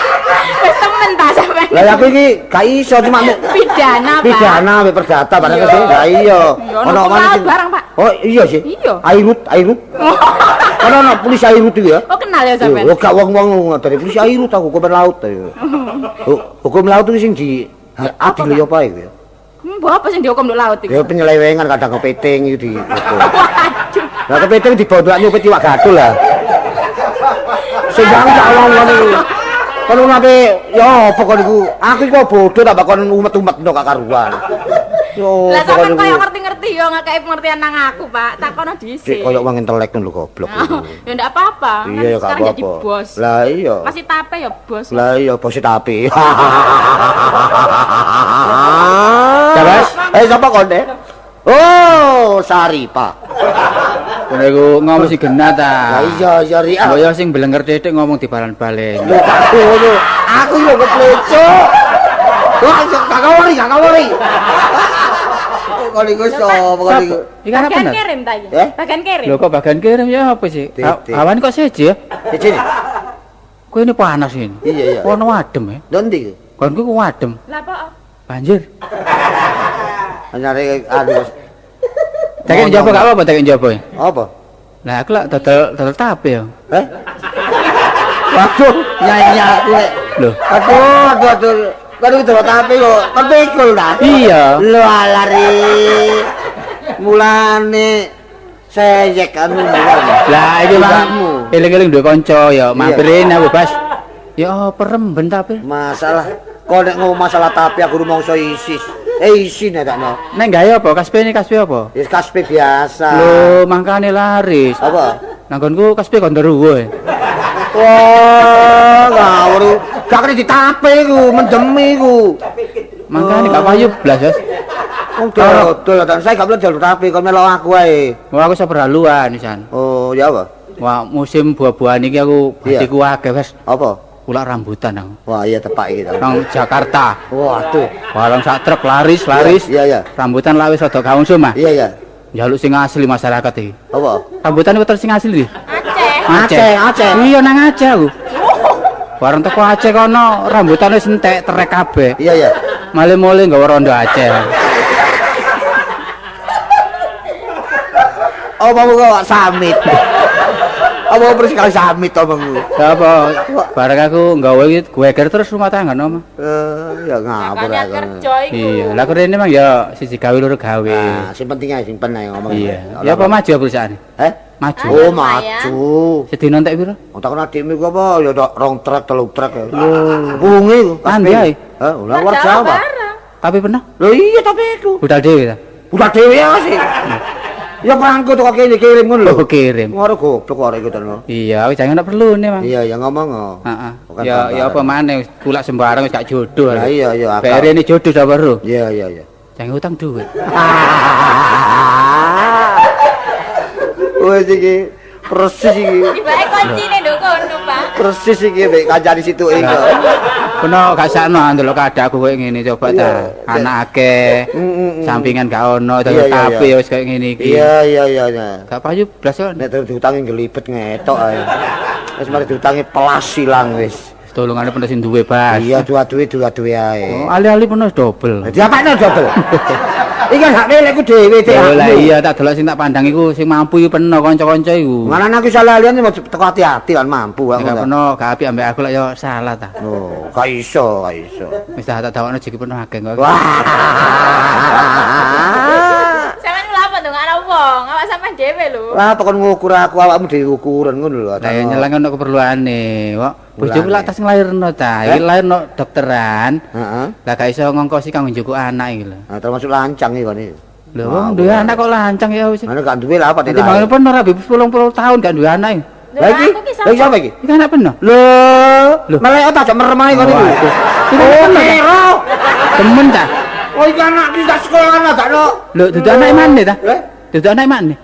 Wis temen ta sampean. Lah aku iki gak iso cuma mu Pidana, Pak. pidana ambek perdata barang Iya. sih. Lah iya. Iya, ono hukum mana laut sing- barang, Pak. Oh, iya sih. Iya. Airut, airut. Kan ono polisi airut iku ya. Oh, kenal ya sampean? Lho gak wong-wong dari polisi airut aku hukum laut. Hukum laut itu sing di adil ya apa iku ya? Mbok apa sing dihukum nduk laut iku? Ya penyelewengan kadang kepiting itu di hukum. Waduh. Lah kepiting dibondok nyupit iwak gadul lah. Sing tak wong-wong iku. Kon ape ya apa kon iku? Aku iku bodoh tak bakon umet-umetno gak karuan. Yo Lah apa kon sampean iku? koyo ngerti-ngerti yo ngekeki pengertian nang aku, Pak. Takono Cek dhisik. koyo wong intelek lho goblok iku. Ya ndak apa-apa. Kan Iya ya gak sekarang jadi apa-apa. bos. Lah iya. Masih tape ya bos. Lah iya bos tape. Ya, Bos. Eh sapa kon eh? Oh, Saripa. Kono iku ngomong si genah ta. Lah iya iya ri. Mbok yo sing blenger titik ngomong dibalan-balen. Lho aku ngono. Aku yo keplecuk. Wah, gak kawari, gak kawari. Kon iku sapa kon iku? Iki kan apa Bagian Nat? kirim ta iki? Eh? Bagian kirim. Lho kok bagian kirim ya apa sih? Titik. Awan kok seje ya? Siji. Kowe ini panas ini. Iya iya. Kono adem ya. Lho ndi iku? Kon ku adem. Lah apa? Banjir. Nyari anu. Tekek njaba gak apa-apa tekek njaba. Apa? Lah aku lak dodol dodol tape ya. Eh? Waduh, nyanyi aku lek. Lho. Aduh, aduh, aduh. Kan iki delok tape kok. Kon pikul ta? Iya. Lho alari. Mulane seyek anu mulane. Lah iki Bang, eling-eling duwe kanca ya mampirin aku Bas. Ya apa remben tape? Masalah kok nek ngomong masalah tape aku rumangsa isis. Eh isin ya takno. Nek gawe apa? Kaspe ini kaspe apa? Ya kaspe biasa. Lho, mangkane laris. Apa? Nanggonku kaspe gondoruwo. e. Wah, ngawur. Gak kena ditape iku, mendemi iku. Mangkane gak payu blas, Bas. Wong dodol ta, saya gak boleh dodol tape, kon melok aku ae. Wah, aku seberhaluan pisan. Oh, ya apa? Wah, musim buah-buahan iki aku Iya. hatiku akeh, Bas. Apa? Kulak rambutan aku. Wah, iya tepak iki ta. Nang Jakarta. Waduh. Warung sak truk laris, laris. Iya, iya. Rambutan lawis rada kaungsum, ah. Iya, iya. Njaluk sing asli masyarakat iki. Apa? Rambutan iku terus sing asli iki. Aceh. Aceh, Aceh. Iya nang Aceh aku. Warung teko Aceh kono rambutan wis entek trek kabeh. Iya, iya. Male-male nggawa rondo Aceh. Oh, mau kok samit. Apa persis kali samit omongmu? Lah apa bareng aku nggawa iki geger terus rumah tangga no. Mah. Eh, ya ngapur Makanya aku. kerja iku. Iya, lah rene mang ya siji gawe loro gawe. Nah, sing penting ae simpen ae ngomong. Iya. Ya apa maju perusahaan? Eh? Maju. Oh, maju. Sedina entek piro? Wong takon adikmu iku apa ya tok 2 truk, 3 truk. Lho, bunge iku. Andi ae. Heh, luar Jawa. Tapi pernah? Lho iya tapi iku. Budal dhewe ta? Budal dhewe ya sih. Ya perangko teko kene kirim ngono lho. Oh, kirim. Ngono goblok arek iku to. Iya, wis jangan perlu nih, Mang. Iya, ya ngomong. Heeh. Ya ya apa maneh kulak sembarang wis gak jodoh. Lah iya iya. Bare ini jodoh dah baru. Iya iya iya. Jangan utang duit. Wes iki persis iki. Tibake kuncine nduk kono, Pak. Persis iki mek kancane situ iki. Kono gak sakno ndelok keadaanku koyo ngene coba ta. Anak akeh. Sampingan gak ono, tapi ya wis koyo ngene iki. Iya iya iya iya. Gak payu blas kok. Nek diutangi ngelibet ngetok ae. Wis mari diutangi pelas ilang wis. Tolongane penuh sing duwe, Bas. Iya, dua-duwe ae. Oh, alih-alih penuh dobel. Diapakno dobel? Iki kan hak milikku dhewe, Dik. Lah iya, tak delok sing tak pandang iku sing mampu iku peno kanca-kanca iku. Ngaran aku salah liyan teko hati-hati lan mampu aku. Gak peno, gak apik ambek aku lek ya salah ta. Oh, gak iso, gak iso. Wis tak dawakno jeki peno akeh kok. Wah. Sampeyan lha apa ndongakno wong? Awak sampean dhewe lho. Lah apa kon ngukur aku awakmu dhewe ukuran ngono lho. Lah ya nyelang ono keperluane, kok. Bojoku lak tas nglairno ta. Iki lairno dokteran. Heeh. Lah gak iso ngongkosi kanggo njukuk anak iki lho. Nah, termasuk lancang iki kon iki. Lho wong duwe anak kok lancang ya wis. Ana gak duwe lah apa Dadi mangan peno rabi 80 tahun gak duwe anak iki. Lah iki, lha iki sapa iki? Iki anak peno. Lho, malah tak merem ae kon iki. Oh, kero. Temen ta? Oh, iki anak iki tak sekolah gak no. Lho, dudu anake maneh ta? Dudu anake maneh.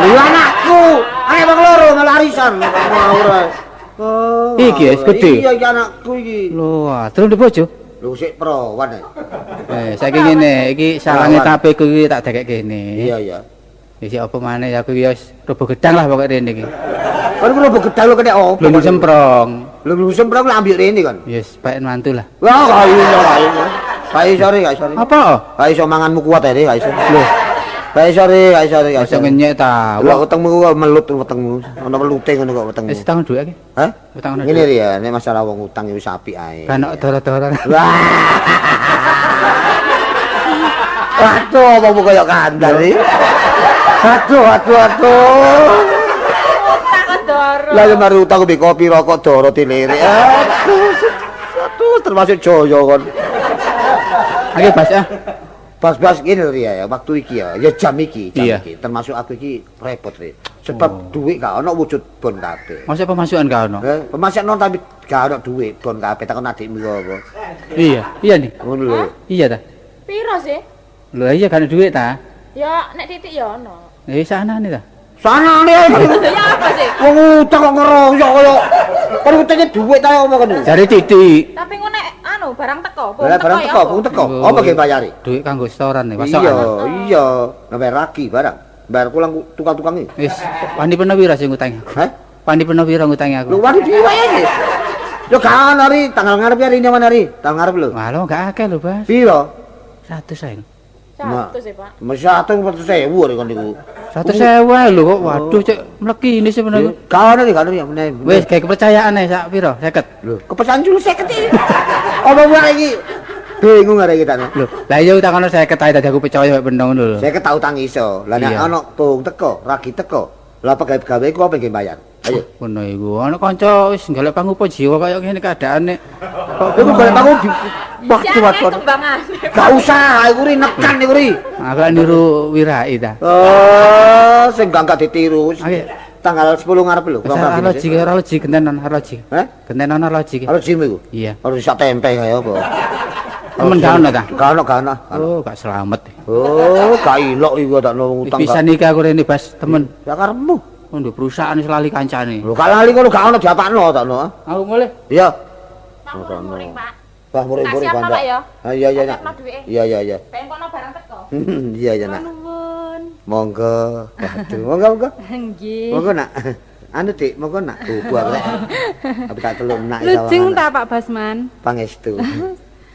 Lho anakku, anak wong loro malah arisan. Ngawur. Oh. Iki wis gedhe. Iya iki anakku iki. Lho, terus ndek bojo? Lho sik perawan ae. Saiki ngene, iki salange tapeku iki tak dekek kene. Iya iya. Wis apa maneh aku iki wis robo gedang lah pokoke rene iki. Kon ku robo gedang lho kene opo? Lho semprong. Lho semprong lho ambil rene kon. Wis paen mantu lah. Wah, gak iso, gak iso. Gak iso, gak iso. Apa? Gak iso manganmu kuat ae, gak iso. Lho. Gak iso, gak iso, gak iso. Iso ngenyek ta. Lho wetengmu kok melut wetengmu. Ana melute ngono kok wetengmu. Wis utang dhuwit iki. Hah? Utang ngene ri ya, nek masalah wong utang wis apik ae. Kan dora-dora. Wah. Aduh, apa kaya kandar iki? Aduh, aduh, aduh. Utang doro. Lah ya mari utang mbek kopi rokok doro dilirik. Aduh, aduh termasuk joyo kon. Ayo Bas ah. Bas-bas ngene lho ya, waktu iki ya, ya jam iki, jam Iya. iki. Termasuk aku iki repot ri. Sebab duit gak ono wujud bon kabeh. Masa pemasukan gak ono? Pemasukan ono tapi gak ono duit bon kabeh takon adikmu kok apa. Iya, iya nih. Ngono lho. Iya ta? Piro sih? Lho iya gak ono duit ta? Ya nek titik ya ono. Eh sanane ta? Sanane. Ya apa sih? Wong utang kok ngeroyok kaya kon utangnya duit ta apa kon? Jare titik. Tapi ngono nek anu barang teko, Lah barang teko, barang teko. Apa ge bayari? Duit kanggo setoran nih, pasokan. Iya, iya. Bayar lagi barang. Bayar pulang tukang-tukang iki. Wis, wani peno pira sing ngutangi aku? Hah? Wani peno pira ngutangi aku? Lho wani dhewe iki. Yo gak ono ri, tanggal ngarep ya ri mana ri? Tanggal ngarep lho. Wah, lho gak akeh lho, Bas. Piro? 100 ae. 100 sih, Pak. Mesti 100.000 ri kon niku. 100.000 lho kok. Waduh, cek mleki ini sebenarnya. Gak ono ri, gak ono ri meneh. Wis gawe kepercayaan ae sak piro? 50. Lho, kepercayaan dulu 50 iki. Apa wae iki? Bingung arek iki tak. Lho, lah iya utang ono 50 ae dadi aku percaya mek bendong ngono lho. 50 tak utang iso. Lah nek ono bohong teko, ragi teko. Lah pegawe-pegawe ku apa nggih bayar? Ayo. Ngono iku. Ono kanca wis golek pangupa jiwa kaya ngene keadaane. Kok iku golek pangupa waktu waktu. Gak usah, iku ri nekan iku ri. Aku lak niru Wirai ta. Oh, sing gak ditiru. Tanggal 10 ngarep lho. Arloji, arloji genten arloji. Heh? Genten arloji. Arlojimu iku? Iya. Arloji sak tempe kaya apa? Temen gak ono ta? Gak ono, gak ono. Oh, gak selamat. Oh, gak ilok iku tak ono utang. Pisan iki aku rene Bas, temen. Ya karepmu. Nduk perusahaan wis lali kancane. Lho, gak lali kono gak ono diapakno tak ono. Aku mulih. Iya. Muring-muring, Pak. Wah, muring-muring bandak. Ah iya iya, Nak. Iya iya iya. Pengen kono barang teko. Iya iya, Nak. Nuwun. Monggo. Waduh, monggo monggo. Nggih. Monggo, Nak. Anu, Dik, monggo nak. Buku aku lek. Aku tak teluk nak Lujeng ta, Pak Basman? Pangestu.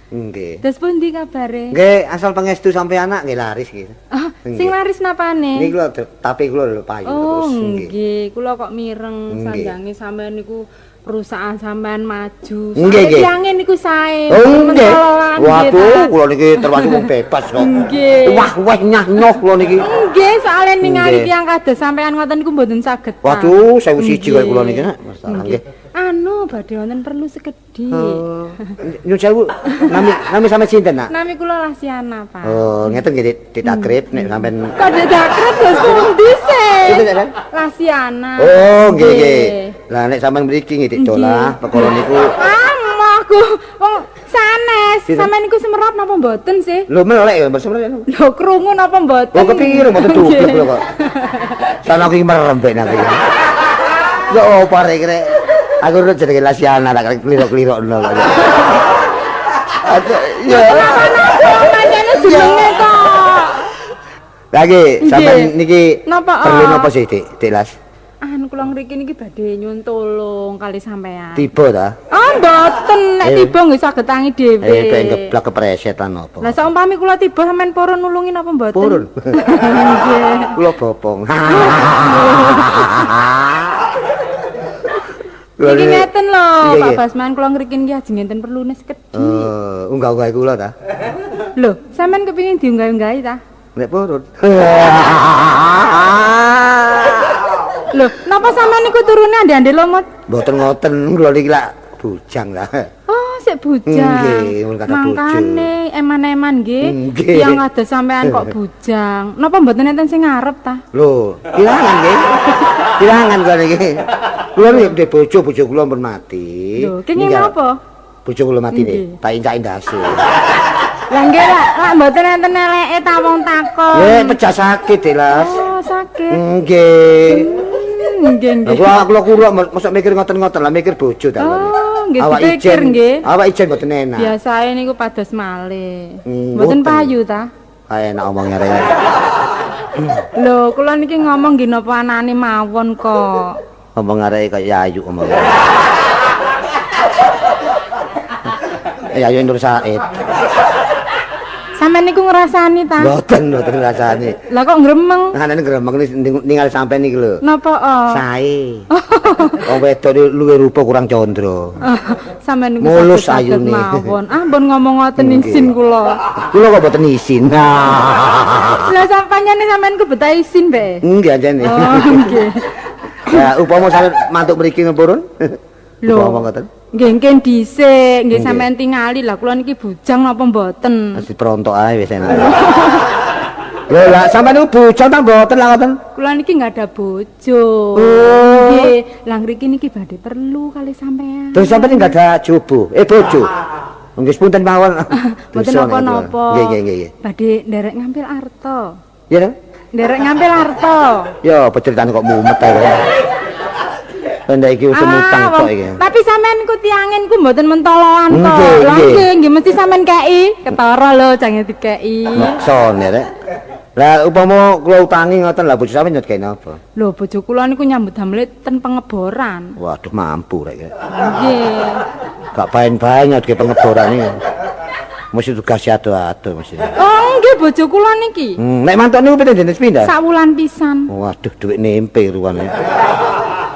Nggih. Terus pundi kabare? Nggih, asal pangestu sampeyan anak nggih laris nggih. Ah, sing laris napane? Niki lho tape kula lho payu Oh, terus nggih. nggih. Kula kok mireng sanjange sampean niku perusahaan sampean maju. Nggih, nggih. Tiange niku sae. Oh, nggih. Mentoloan, nggih, Waduh, ta. kula niki termasuk wong bebas kok. Nggih. Wah, wah nyah nyoh kula niki. Nggih, soalé ningali Nggih. tiyang kados sampean ngoten niku mboten saged. ta. Waduh, 1001 kaya kula niki, Nggih. Nak. Masalah nggih. Anu, badhe wonten perlu sekedhik. Oh, nyun sewu, nami sampean sinten, Nak? Nami kula Lasiana, Pak. Oh, ngeten nggih ditakrib nek sampean. Kok ditakrib terus pundi sih? Sinten, Nak? Lasiana. Oh, nggih nggih. Lah nek sampean mriki nggih Dik Dolah, perkara niku. Ah, aku wong sanes. Sinten? Sampean niku semerap napa mboten sih? Lho melek ya, mboten semerap. Lho krungu napa mboten? Oh, kepiro mboten dublek lho kok. Sana aku iki merem ben aku. Ya opo rek rek. Aku ora jenenge Lasiana tak klirok-klirokno kok. Aduh, ya. Pancene jenenge kok. Lagi sampean niki Napa, perlu ah? napa sih, Dik? Dik Las? Anu kula ngriki niki badhe nyuwun tolong kali sampean. Tiba ta? Ah, mboten. Nek Eh. tiba nggih saged tangi dhewe. Eh, pengen geblak kepresetan apa? Lah saumpami kula tiba sampean purun nulungi napa mboten? Purun. Nggih. Kula bopong. Niki ngeten lho, Nggih, Pak nggih. Basman kula ngriki niki ajeng enten perlune sekedhik. Eh, unggah-unggahi kula ta? Lho, sampean kepingin diunggah-unggahi ta? Nek purun. Lho, napa sampean niku turune ande-ande lomot? Mboten ngoten, kula niki lak bujang lah. Oh, sik bujang. Nggih, mun kathah bojo. Mangkane eman-eman nggih. Nggih. Tiyang kados sampean kok bujang. Napa mboten enten sing ngarep ta? Lho, kirangan nggih. Kirangan kula niki. Kula niki ndek bojo, bojo kula pun mati. Lho, kenging Ninggal- napa? Bojo kula mati Nggih. nih, tak incak ndase. Lah nggih lak lak mboten enten eleke ta wong takon. Eh, pecah sakit, Dik Las. Oh, sakit. Nggih. Nggih, Lah nggih. kula kula mosok mikir ngoten-ngoten lah mikir bojo ta. Oh, nggih Awak dipikir ijen, nggih. awak ijen mboten enak. Biasae niku pados malih. Hmm, Mboten mboten. payu ta? Kae enak omongnya rek. Lho, kula niki ngomong nggih napa anane mawon kok. Omong arek kaya Yayu omong. Yayu Nur Said. Sampeyan niku ngrasani ta? Mboten mboten rasane. Lah kok ngremeng? Anane gremeng ningali sampean niki lho. Napa? Oh? Sae. Wong wedok iki luwih rupa kurang condro. Sampeyan niku Mulus saged-saged ayune. mawon. Ah, mbon ngomong ngoten isin kula. Kula kok mboten isin. Nah. Lah sampanyane sampeyan ku betah isin bae. Nggih anjene. Oh, nggih. Ya upama sampean mantuk mriki ngepurun. Lho. Upama ngoten. Nggih nggih dhisik, nggih Nggih. sampeyan tingali lah kula niki bujang napa mboten. Wis diperontok ae wis enak. Lho lah sampean niku bujang ta mboten lah ngoten? Kula niki nggak ada bojo. Oh. Nggih, lah ngriki niki badhe perlu kali sampean. Terus sampean nggak ada jobo, bojo. Nggih punten mawon. Mboten Dosa nek napa-napa. kula. Nggih nggih nggih. Badhe nderek ngampil arta. Ya ta? Nderek ngampil arta. Ya apa ceritane kok mumet ae kok. Pendek iki usum utang Ah, tok wong- iki. Tapi sampean ku tiangen ku mboten mentoloan to. Nggih, Lah nggih. nggih, nggih mesti sampean kei. Ketara lho jange dikei. Maksone rek. Lah upama kula utangi ngoten lah bojo sampean nyut kene apa? Lho bojo kula niku nyambut damel ten pengeboran. Waduh mampu rek. Nggih. Gak baen-baen nyut ke pengeboran iki. Mesti tugas ado-ado mesti. Oh nggih bojo kula niki. Nek mantuk niku pinten dinten pindah? Sak wulan pisan. Waduh dhuwit nempe ruwane.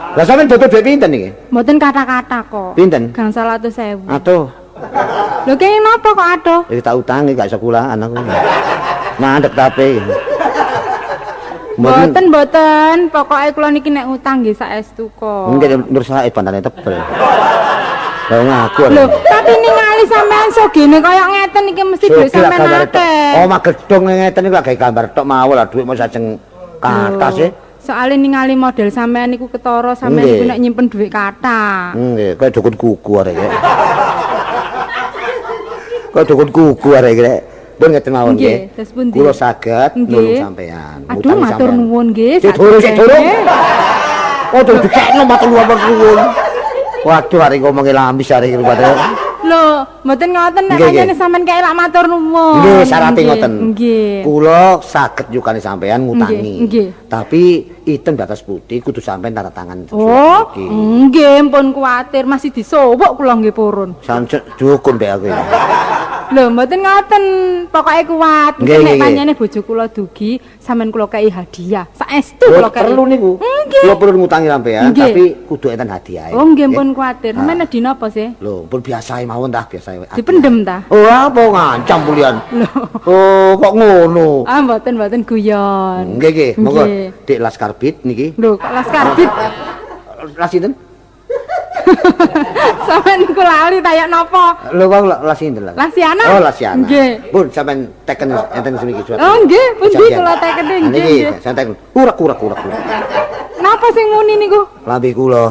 Lah sampean dodol dhuwit pinten iki? Mboten kata-kata kok. Pinten? Gangsal atus ewu. Aduh, Lho kenging napa kok aduh? iki tak utangi gak iso kulaan aku. Mandek tape. Mboten mboten, pokoke kula niki nek utang nggih saestu kok. Mungkin Nur Said bandane tebel. Lah ngaku. Lho, tapi ningali sampean sogene kaya ngeten iki mesti dhuwit sampean akeh. Omah gedung ngeten iku lak gawe gambar tok mawon lah dhuwit mos ajeng kathah sih. Soale ningali model sampean niku ketara sampean Nggih. niku nek nyimpen dhuwit kathah. Nggih, kaya dukun kuku arek iki. Kaya dukun kuku arek iki. Pun ngeten mawon Nggih, terus pundi? Kula saged Nggih. nulung sampean. Aduh, ngutangi matur sampean. nuwun nggih. Sik durung, sik durung. Sakjane. Oh, durung dikekno matur nuwun. Waduh, arek ngomongi lamis arek iki rupane. Lho, mboten ngoten nek Nggih, nggih. pancene sampean kaya lak matur nuwun. Nggih, syarate Nggih, ngoten. Nggih. Kula saged nyukani sampean ngutangi. Nggih, nggih. Tapi item di atas putih kudu sampean tanda tangan. Oh, iki. nggih, pun kuwatir masih disowok kula nggih purun. Sampeyan dukun mbek aku iki. Lho, mboten ngoten. Pokoke kuat. Nek pancene bojo kula dugi, sampean kula kei hadiah. Saestu kula kei. Perlu niku. Kula perlu ngutangi sampean, tapi kudu enten hadiahe. Oh, nggih pun kuwatir. Sampeyan nedhi napa sih? Lho, pun biasae mawon tah, biasae. Dipendem ta? Oh, apa ngancam pulian? Oh, kok ngono? Ah, mboten guyon. Nggih, nggih. Monggo Dik Laskar Bit niki. Lho, kok Laskar Bit? Las sinten? Sampeyan niku lali ta ya napa? Lho kok las sinten lho? Lasiana. Oh, Lasiana. Nggih. Pun sampean teken enten semiki surat. Oh, nggih, pundi kula tekene nggih. Niki sampean teken. Urek. Napa sing muni niku? Lambe kula.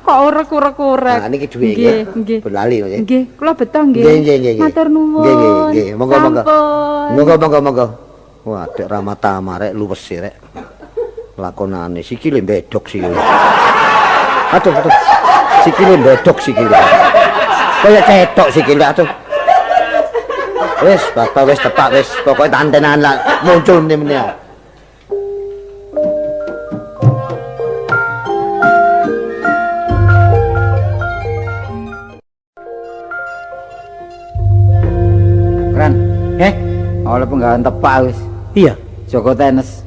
Kok urek-urek-urek. Nah niki dhuwit nggih. Nggih. Pun lali lho nggih. Nggih, kula beto nggih. Nggih. Matur nuwun. Nggih. Monggo. Monggo. Wah, Dek Ramatama rek luwes rek. Lakonane sikile mbedok sikile. Aduh. Sikile mbedok sikile. Kaya cetok sikile aduh. Wis, bapak wis tepak wis, pokoke tantenan lah muncul meneh-meneh. Keren. Oleh penggawean tepak wis. Iya. Joko tenis.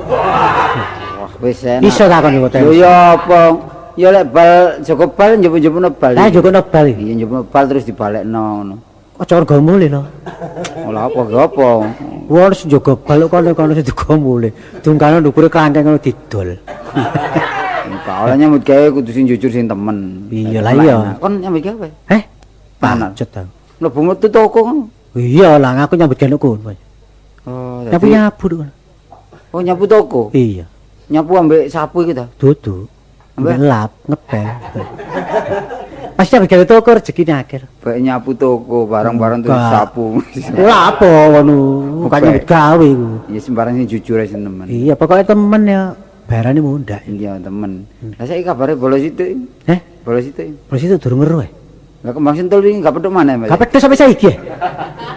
Wah, wis enak. Iso ta kon Joko tenis? Lho ya apa? Ya lek bal Joko bal njupuk-njupukno bal. Lah njupukno bal. Iya njupukno bal terus dibalekno ngono. Aja rego mule lho. Ora apa ge apa. Wong sing njogo bal kok kono sing digo mule. Dungkane ndukure klangkeng ngono didol. Enggak oleh nyambut gawe kudu sing jujur sing temen. Iya lah iya. Kon nyambut gawe. Heh? Pancet ta. Mlebu metu toko ngono. Iya lah aku nyambut gawe kono. Oh, nyapu-nyapu kono. Oh, nyapu toko. Iya. Nyapu ambek sapu iki ta? Dudu. Ambek lap, ngepel. Pasti ambek gawe toko rezekine akeh. Bae nyapu toko barang-barang terus sapu. Ora apa ngono, bukan nyambut gawe iku. Ya sembarang sing jujur ae sing temen. Iya, pokoknya temen ya bayarane mundak. Iya, temen. Lah saiki kabare bolos sithik. Heh? Bolos sithik. Bolos sithik durung weruh. Lah kembang sentul iki gak petuk maneh, Mas. Gak petuk sampai saiki.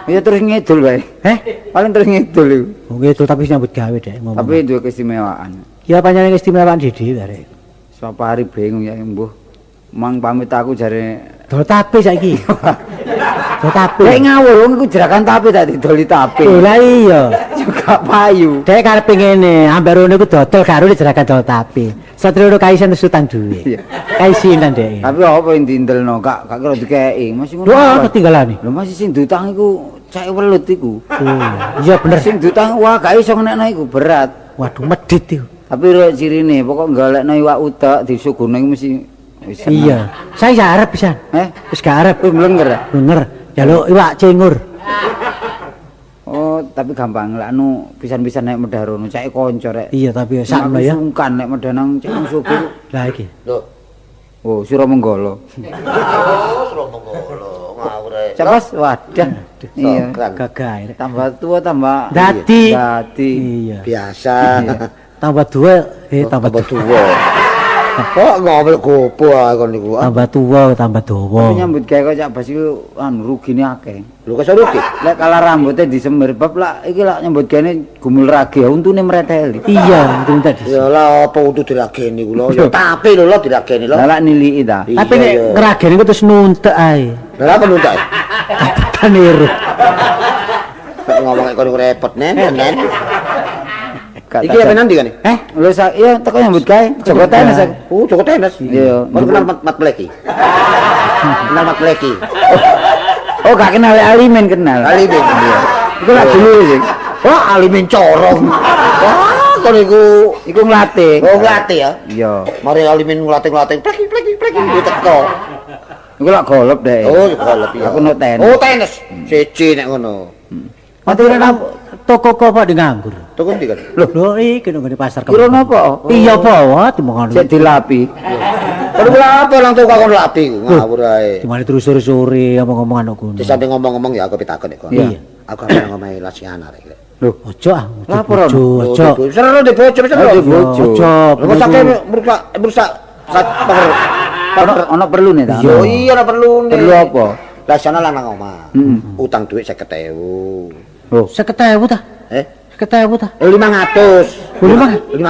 Ya terus ngidul wae. Heh? Paling terus ngidul iku. Oh, ngidul tapi nyambut gawe dek ngomong. Tapi duwe keistimewaan. Ya panjenengan keistimewaan dhewe arek. Sapa hari bingung ya mbuh. Mang pamit aku jare dol tape saiki. Dol tape. Lek ngawur wong iku jerakan tape tak didoli tape. Lho lah iya. Juga payu. Dek karepe ngene, ambek rono iku dodol karo jerakan dol tape. Satrio kaisen wis utang duwe. Kaisinan dek. Tapi apa yang diindelno gak kira dikeki. Masih ngono. Wah, ketinggalane. Lho masih sing diutang iku cake welut iku. Oh, iya bener. Sing diutang wah gak iso ngenekno iku berat. Waduh medhit iku. Tapi rek cirine pokok golekno iwak utek disuguhno iku mesti wis. Iya. Saya gak arep pisan. Eh, wis gak arep. Wis mlenger. Mlenger. Jaluk iwak cingur. Oh, tapi gampang lek anu pisan-pisan nek medhah rono cake kanca rek. Iya, tapi sakno ya. Sungkan nek medhah nang cek sugih. Lah iki. Lho. Oh, Suramenggala. Oh, Suramenggala. Ngawur ae. Capas wadah. Iya, gagah. Tambah tua tambah dadi. Dadi. Iya. Biasa. Tambah tua, tambah tua. Kok ngomel gopo ae kon niku. Tambah tua, tambah dawa. Tapi nyambut gawe kok Cak Bas iku anu rugine akeh. Lho kok iso rugi? Lek kalah rambutnya disemir bab lak iki lak nyambut gawe gumul ragi untune mreteli. Iya, untune tadi. Ya lah apa untu dirageni kula ya tape lho lho dirageni lho. Lah lak niliki ta. Tapi nek ngrageni ku terus nuntek ae. Lah apa nuntek? Kapitan niru. Kok ngomong kok repot nen nen. Iki apa nanti kan? Eh, lho iya teko nyambut gawe Joko tenis aku. Oh, Joko tenis. Iya. Kon kenal Mat Pleki. Kenal Mat Pleki. Oh, gak kenal Alimin kenal. Alimin. Iya. Iku lak dulu sih. Wah, Alimin corong. Wah, kon iku nglatih. Oh, nglatih ya? Iya. Mari Alimin nglatih-nglatih pleki pleki pleki teko. Iku lak golep dek. Oh, golep iya. Aku no tenis. Oh, tenis. Siji nek ngono. Mati toko kok apa nganggur. Toko ndi kan? Lho, lho iki nang ngene pasar. Kira napa? Iya apa timbangan. Cek dilapi. Kalau kula apa nang toko kon lapi ku ngawur ae. Dimane terus sore-sore omong-omongan kok ngono. Disante ngomong-ngomong ya aku pitakon nek kono. Iya. Aku arep nang omahe Lasiana rek. Lho, ojo ah. Lapor ojo. Seru di bojo seru. Di bojo. Ojo. Lho kok sakit merusak pager. Ono perlune ta? Oh iya ono perlune. Perlu apa? Lasiana lan nang omah. Utang dhuwit 50.000. Oh, 50.000 ta? Eh? 50.000 ta? 500. 500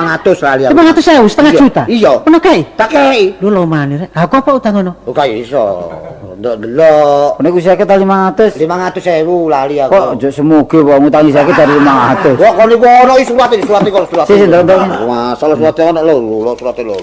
lali aku. 500.000, setengah juta. Iya. Ono kae? Tak kei. Lho lomane rek. Aku apa utang ngono? Oh, gak iso. Ndelok-ndelok. Niku 50 ta 500? 500.000 lali aku. Kok ojo semoge wong ngutangi 50 dari 500. Wah, kon niku ono iki surat iki, surat iki surat. Sik ndelok. Masalah surat ono lho, lho surate lho.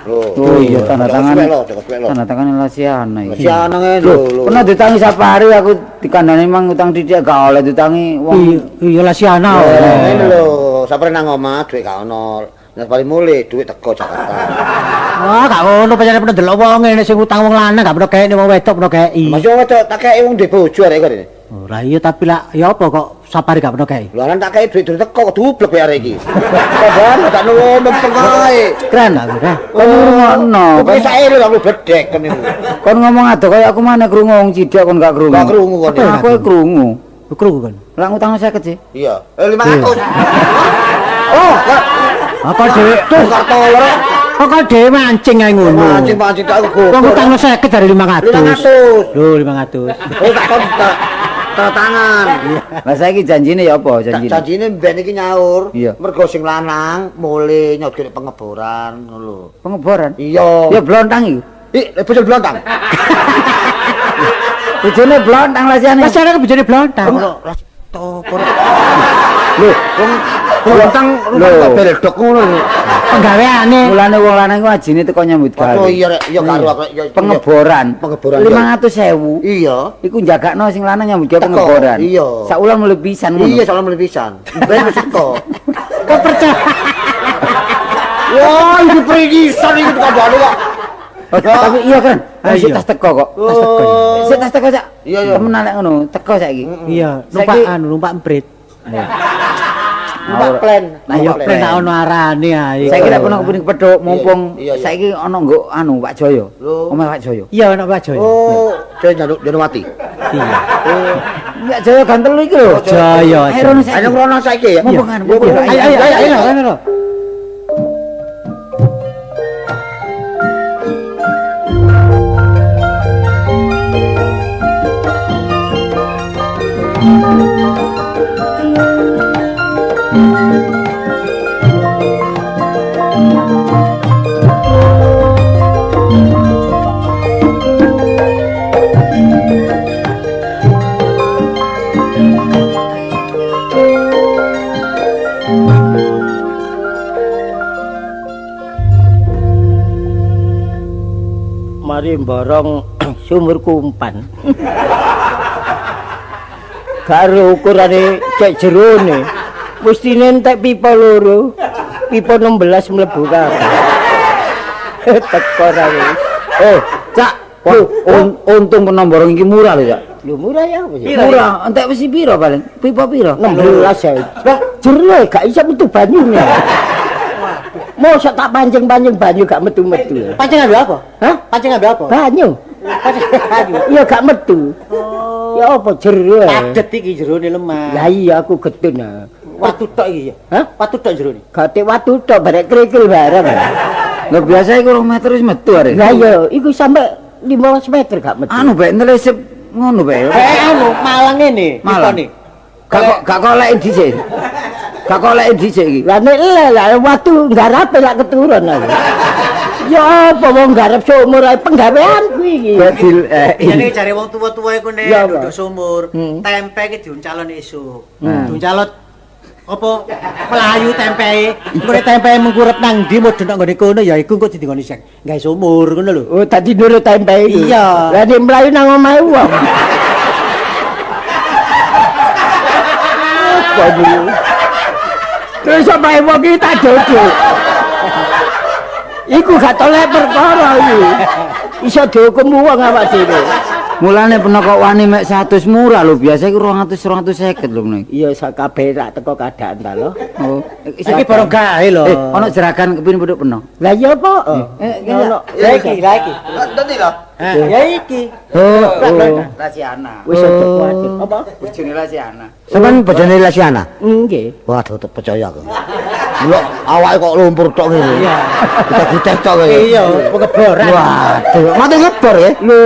Lho. Oh iya tanda tangan. Tanda tangan Lasiana iki. Lasiana ngene lho. Pernah ditangi Sapari aku dikandani mang utang didik gak oleh ditangi wong. Iya Lasiana. Ngene lho, Sapari nang omah dhuwit gak ono. Nek bali mulih dhuwit teko Jakarta. Wah, gak ngono pancen pernah delok wong ngene sing utang wong lanang gak pernah kekne wong wedok pernah kei. Mas wong wedok tak kei wong duwe bojo arek kok. Ora iya tapi lak ya apa kok Sapari gak pernah kei. Lha lan tak kei dhuwit durung teko kok dublek kowe arek iki. Padahal tak nuwun mempeng ae. Keren aku dah. Kon ngrungokno. Kok saiki lho aku bedhek kon niku. Kon ngomong adoh kaya aku maneh krungu wong cidhek kon gak krungu. Gak krungu kon. Aku krungu. Krungu kon. Lah ngutang 50 sih. Iya. 500. Oh, apa dhewe tuh kartol rek. Kok dhewe mancing ae ngono. Mancing-mancing tak aku. Wong utang 50 dari 500. 500. Lho 500. Oh tak kon tanda tangan. Lah saiki janjine ya apa janjine? Janjine mben iki nyaur. Mergo sing lanang mule nyogene pengeboran ngono lho. Pengeboran? Iya. Ya blontang iku. Ih, bojone blontang. Bojone blontang Lasiane. Lasiane bojone blontang. Lho, wong blontang rupane beldok ngono lho. Penggaweane. Mulane wong lanang iku ajine teko nyambut gawe. Oh iya rek, iya karo aku rek. Pengeboran. Pengeboran. 500.000. Iya. Iku njagakno sing lanang nyambut gawe pengeboran. Iya. Sak wulan mulih pisan ngono. Iya, sak wulan mulih pisan. Ben wis teko. Kok percaya? Wah, iki pringisan iki dikandani kok. Tapi iya kan, sik tas teko kok. Tas teko. Sik tas teko, Cak. Iya, iya. Temenan lek ngono, teko saiki. Iya, numpak anu, numpak emprit. Numpak plan. Lah ya plan tak ono arane ae. Saiki lek ono kepengin kepethuk mumpung saiki ono nggo anu Pak Jaya. Omah Pak Jaya. Iya ono Pak Jaya. Oh, Jaya Janowati. Iya. Pak Jaya ganteng iki lho. Jaya. Ayo rono saiki ya. Mumpung anu. Ayo ayo ayo ayo. Mari mborong sumur kumpan. Karo ukurane cek jerone. Mestine entek pipa loro. Pipa 16 mlebu kabeh. Teko ra wis. Oh, Cak. Untung peno mborong iki murah lho, Cak. Lho murah ya apa sih? Murah, entek wis piro paling? Pipa piro? 16 ya. Lah jero gak iso metu banyune. Mosok tak pancing-pancing banyu gak metu-metu. Pancing ambil apa? Hah? Pancing ambil apa? Banyu. Pancing banyu. Iya gak metu. Oh. Ya apa jero? Padet iki jerone lemah. Lah iya aku getun. Watu tok iki ya. Hah? Watu tok jerone. Gate watu tok barek krikil bareng. Lah biasa iku 2 meter wis metu arek. Lah iya, iku sampe 15 meter gak metu. Anu bae nelesep ngono bae. Anu Malang ngene, pipane. Gak kok lek dhisik. Gak kok lek dhisik iki. Lah nek lah watu nggarepe lak keturun aku. Ya apa wong nggarep sumur ae penggaweanku iki. Jane jare wong tuwa-tuwa iku nek duduk sumur, tempe iki diuncalon esuk. Diuncalon apa melayu tempee, engko tempee mengkurep nang ndi mudhun nang nggone kono ya iku engko didingoni sing gawe sumur ngono lho. Oh, dadi nurut tempe iku. Iya. Lah nek mlayu nang omahe wong. Terus omahe wong iki tak dodol. Iku gak tolek perkara iki. Iso dihukum wong awak dhewe. Mulane peno kok wani mek 100 murah lho, biasa iku 200 250 lho meneh. Iya sak kabeh rak teko keadaan ta lho. Oh, iki barang gawe lho. Ono jeragan kepin pethuk peno. Lah iya apa? Ono. Ya iki, lah iki. Dadi lho. Ya iki. Oh, Lasiana. Wis aja kuwatir. Apa? Bojone Lasiana. Sampeyan bojone Lasiana? Nggih. Waduh, percaya aku. Lho, awake kok lumpur tok ngene. Iya. Kita tok ngene. Iya, pengeboran. Waduh, mati ngebor ya? Lho,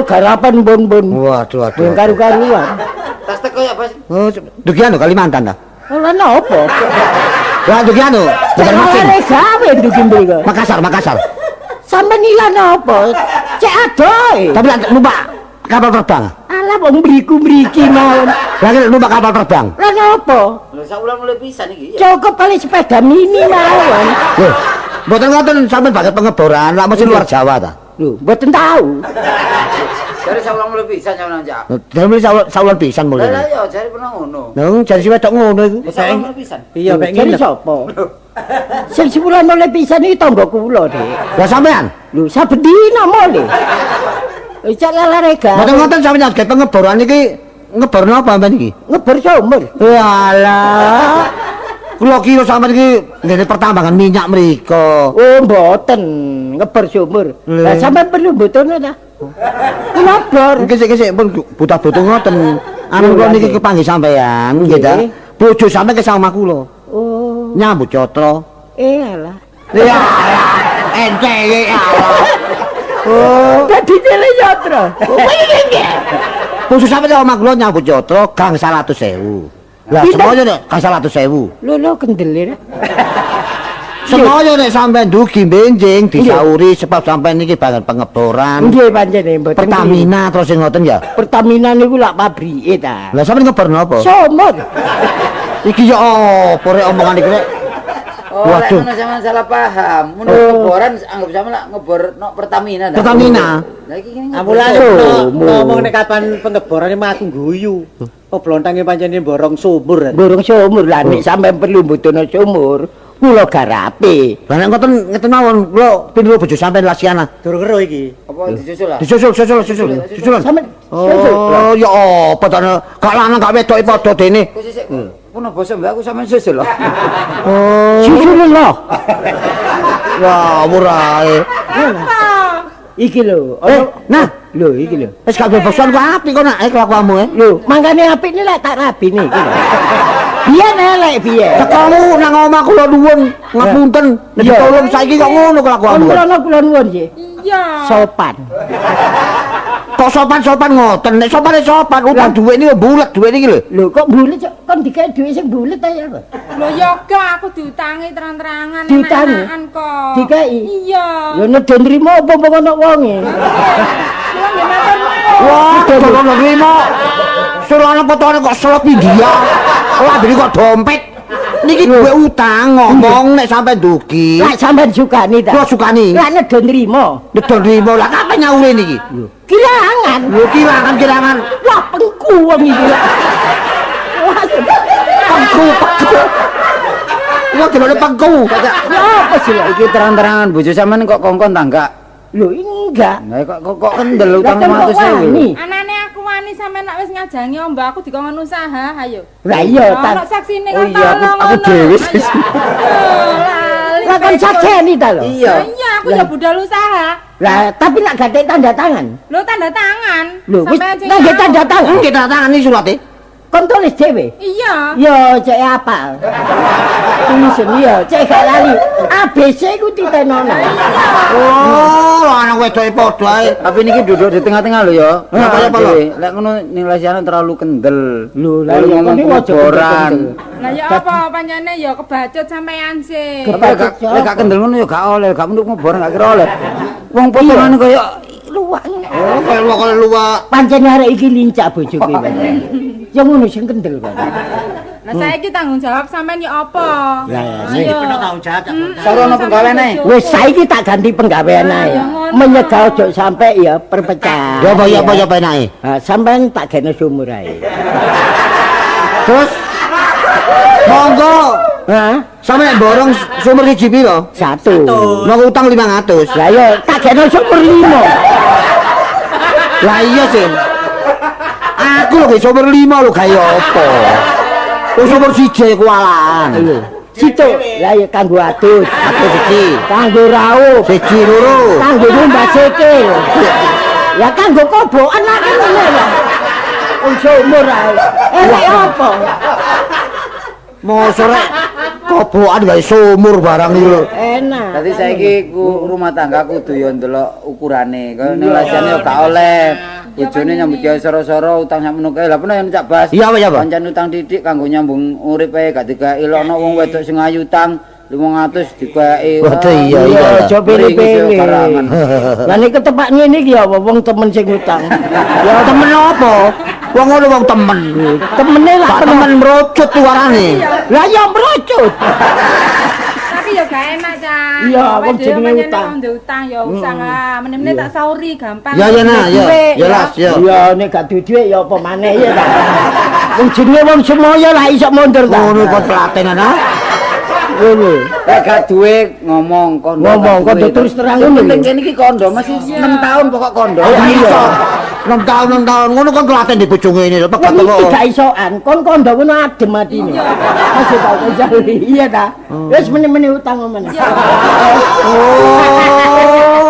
garapan bun-bun. Waduh, waduh. Bun karu-karuan. Tas teko ya, Bos. Oh, dugi anu Kalimantan ta? Ora napa? Lah dugi anu, Banjarmasin. Gawe dugi mriko. Makassar, Makassar. Sampeyan ilang apa? Cek adoe. Tapi lak numpak kapal terbang. Alah wong mriku mriki mawon. Lah nek numpak kapal terbang. Lah napa? Lho sak wulan mulai pisan iki. Cukup paling sepeda mini mawon. Lho, mboten ngoten sampean bagian pengeboran, lak mesti luar Jawa ta. Lho, mboten tahu. Jare sak wulan mulai pisan sampean, Cak. Jare mulai sak wulan pisan mulai. Lah iya jare pernah ngono. Lho, jare si wedok ngono iku. Sak wulan mulai pisan. Iya, mek Jare nginep. sapa? Sing sebulan mulai pisan iki tangga kula, Dik. Lah sampean? Lho, saben dina mulih. Cek lalare gawe. Mboten ngoten sampean gawe pengeboran iki ngebor napa sampean iki? Ngebor sumur. Walah. Kula kira sampean iki ngene pertambangan minyak mriko. Oh, mboten, ngebor sumur. Lah sampean perlu mboten ta? Kula bor. Nggih sik pun buta-butuh ngoten. Anu kula niki kepanggih sampean, nggih ta. Bojo sampean ke omah kula. Oh. Nyambut catra. Alah. Ya. Ente iki. Oh, dadi cilik yatra. Bojo sampean omah kula nyambut yatra gang 100.000. Lah semoyo nek gang 100.000. Lho lho kendele. Semoyo nek sampean dugi benjing disauri sebab sampean niki bagian pengeboran. Nggih pancene mboten. Pertamina terus sing ngoten ya. Pertamina niku lak pabrike ta. Lah sampean ngebor napa? Sumur. Iki ya apa rek omongan iki rek? Oh, Waduh. lek ngono sampean salah paham. Mun ngeboran anggap sampean lak ngebor nok Pertamina ta. Pertamina. Lah iki ngene. Amulane ngomong nek kapan pengeborane mah aku guyu. Oh blontange pancene borong sumur. Borong sumur lah nek sampean perlu mbutuhno sumur, kula garape. Lah nek ngoten ngeten mawon kula pinru bojo sampean Lasiana. Durung ero iki. Apa disusul lah? Disusul susul susul. Susulan. Sampean susul. Oh, ya apa ta gak lanang gak wedoke padha dene. Kok sik puno basa mbak aku sampean susul lho. Oh. Susul lho. Wah, ora ae. Iki lho, Nah, lho iki lho. Wis gak bebosan kok apik kok nak kelakuanmu e. Lho, mangkane apik ni lek tak rabi niki lho. Biyen elek biyen. Tekamu nang omah kula nuwun ngapunten, nek ditolong saiki kok ngono kelakuanmu. Kon kula nuwun nggih. Iya. Sopan. Kok sopan-sopan ngoten, nek sopane sopan, utang dhuwit niki bulet dhuwit niki lho. Lho kok bulet kon dikek dhuwit sing bulet ta ya apa? Lho ya gak aku diutangi terang-terangan Diutangi? enak-enakan kok. Dikeki? Iya. Lho nedhe nrimo apa ono wonge? Kula nggih matur nuwun. Wah, tolong nrimo. Sulane potone kok selop India. Lambene kok dompet. Niki dhuwit utang ngomong nek sampe ndugi. Lek sampean sukani ta? Kula sukani. Lek nedhe nrimo. Nedhe nrimo. Lah kapan nyaure niki? Kilangan. Lho kilangan-kilangan. Wah, pengku wong iki. Wah, pengku, pengku. Wong delone pengku. Ya apa sih lho? Iki terang-terangan bojo sampean kok kongkon ta enggak? Lho enggak. Lah kok kok kendel utang Lah, kan kok 500.000. wani? Anane aku wani sampean nek wis ngajangi ombo aku dikongkon usaha, ayo. Lah iya ta. Ono saksine Oh kan iya, tolong aku ngono. dhewe. Ayo. Oh, lali. Lah kon sakseni ta lho. Iya. Lah iya, aku ya budal usaha. Lah tapi lak gak tanda tangan. Lho tanda tangan. Lho wis Sampean sing nggih tahu. tanda tangan. Nggih tanda tangan iki surate. Kon tulis dhewe. Iya. Yo cek apal. Tulisan iya, cek gak lali. ABC ku titenono. Oh, lanang wedoke padha ae. Tapi niki duduk di tengah-tengah lho ya. Lah, kaya apa lho? Lek ngono ning Lasiana terlalu kendel. Lho, lah Lalu iya, ngomong kon iki aja pengeboran. kendel. Lah ya apa pancene ya kebacut sampean sih. Tapi lek gak kendel ngono ya gak oleh, gak menuk ngeboran gak kira oleh. Wong potongane kaya luwak. Oh, kaya luwak kaya luwak. Pancen arek iki lincah bojoku pancen. Ya ngono sing kendel kan. Lah saiki tanggung jawab sampean ya apa? Lah, Ayo. Penuh tanggung jawab. Cak. Sarono penggawean ae. Wis saiki tak ganti penggawean ae. Ya, ngono. Menyegah ojo sampe ya perpecahan. Ya apa ya apa ya apa enake. Ha, sampean tak gene sumur ae. Terus monggo Hah? sampe nek borong sumur siji piro? Satu. Monggo utang 500. Lah ya tak gene sumur 5. Lah iya sih. Aku lho ge sumur 5 lho gawe apa? Wis sumur siji kuwalan. Lho, situ. Lah ya kanggo adus, Aku siji, kanggo raup, siji loro. kanggo ngumbah sikil. Ya kanggo kobokan lah kan ngene lho. Wong sumur ae. Elek apa? Mosok rek kobokan gawe sumur barang iki lho. Enak. Dadi saiki ku rumah tangga kudu ya ndelok ukurane. Kaya ning Lasiana ya gak oleh. Bojone nyambut gawe soro-soro utang sakmono kae. Lah peno yen Cak Bas. Iya, apa, iya, apa? Pancen utang titik kanggo nyambung urip ae gak digawe ilokno wong wedok sing ayu utang. 500 dikeki. Waduh, iya, iya. Aja pilih-pilih. Karangan. Lah nek ketepak ngene iki ya apa wong temen sing utang. Ya temen apa? Wong ngono wong temen. Temene lah Gak temen merucut warane. Lah ya merucut. Tapi ya gak enak, Cak. Iya, Awake wong dhewe jenenge pancene utang. Wong duwe utang ya usah lah. Meneh-meneh tak sauri gampang. Ya ya nah, ya. Duwe, Ya las, ya. Iya nek gak duwe dhuwit ya apa maneh ya ta. Wong jenenge wong semoyo lah iso mundur ta. Ngono kok telatenan ah. Ngono. Lek gak duwe ngomong kondo. Ngomong, gak duwe. kondo terus terang Sing ngono penting lho. kene iki kondo masih 6 tahun pokok kondo. Iya. 6 tahun 6 tahun ngono kon telaten di bojo ngene lho pegat Wong iki kok. gak isoan, kon kondo ngono adem atine. Masih tau kok iya ta. Wis meneh-meneh utang meneh. Oh.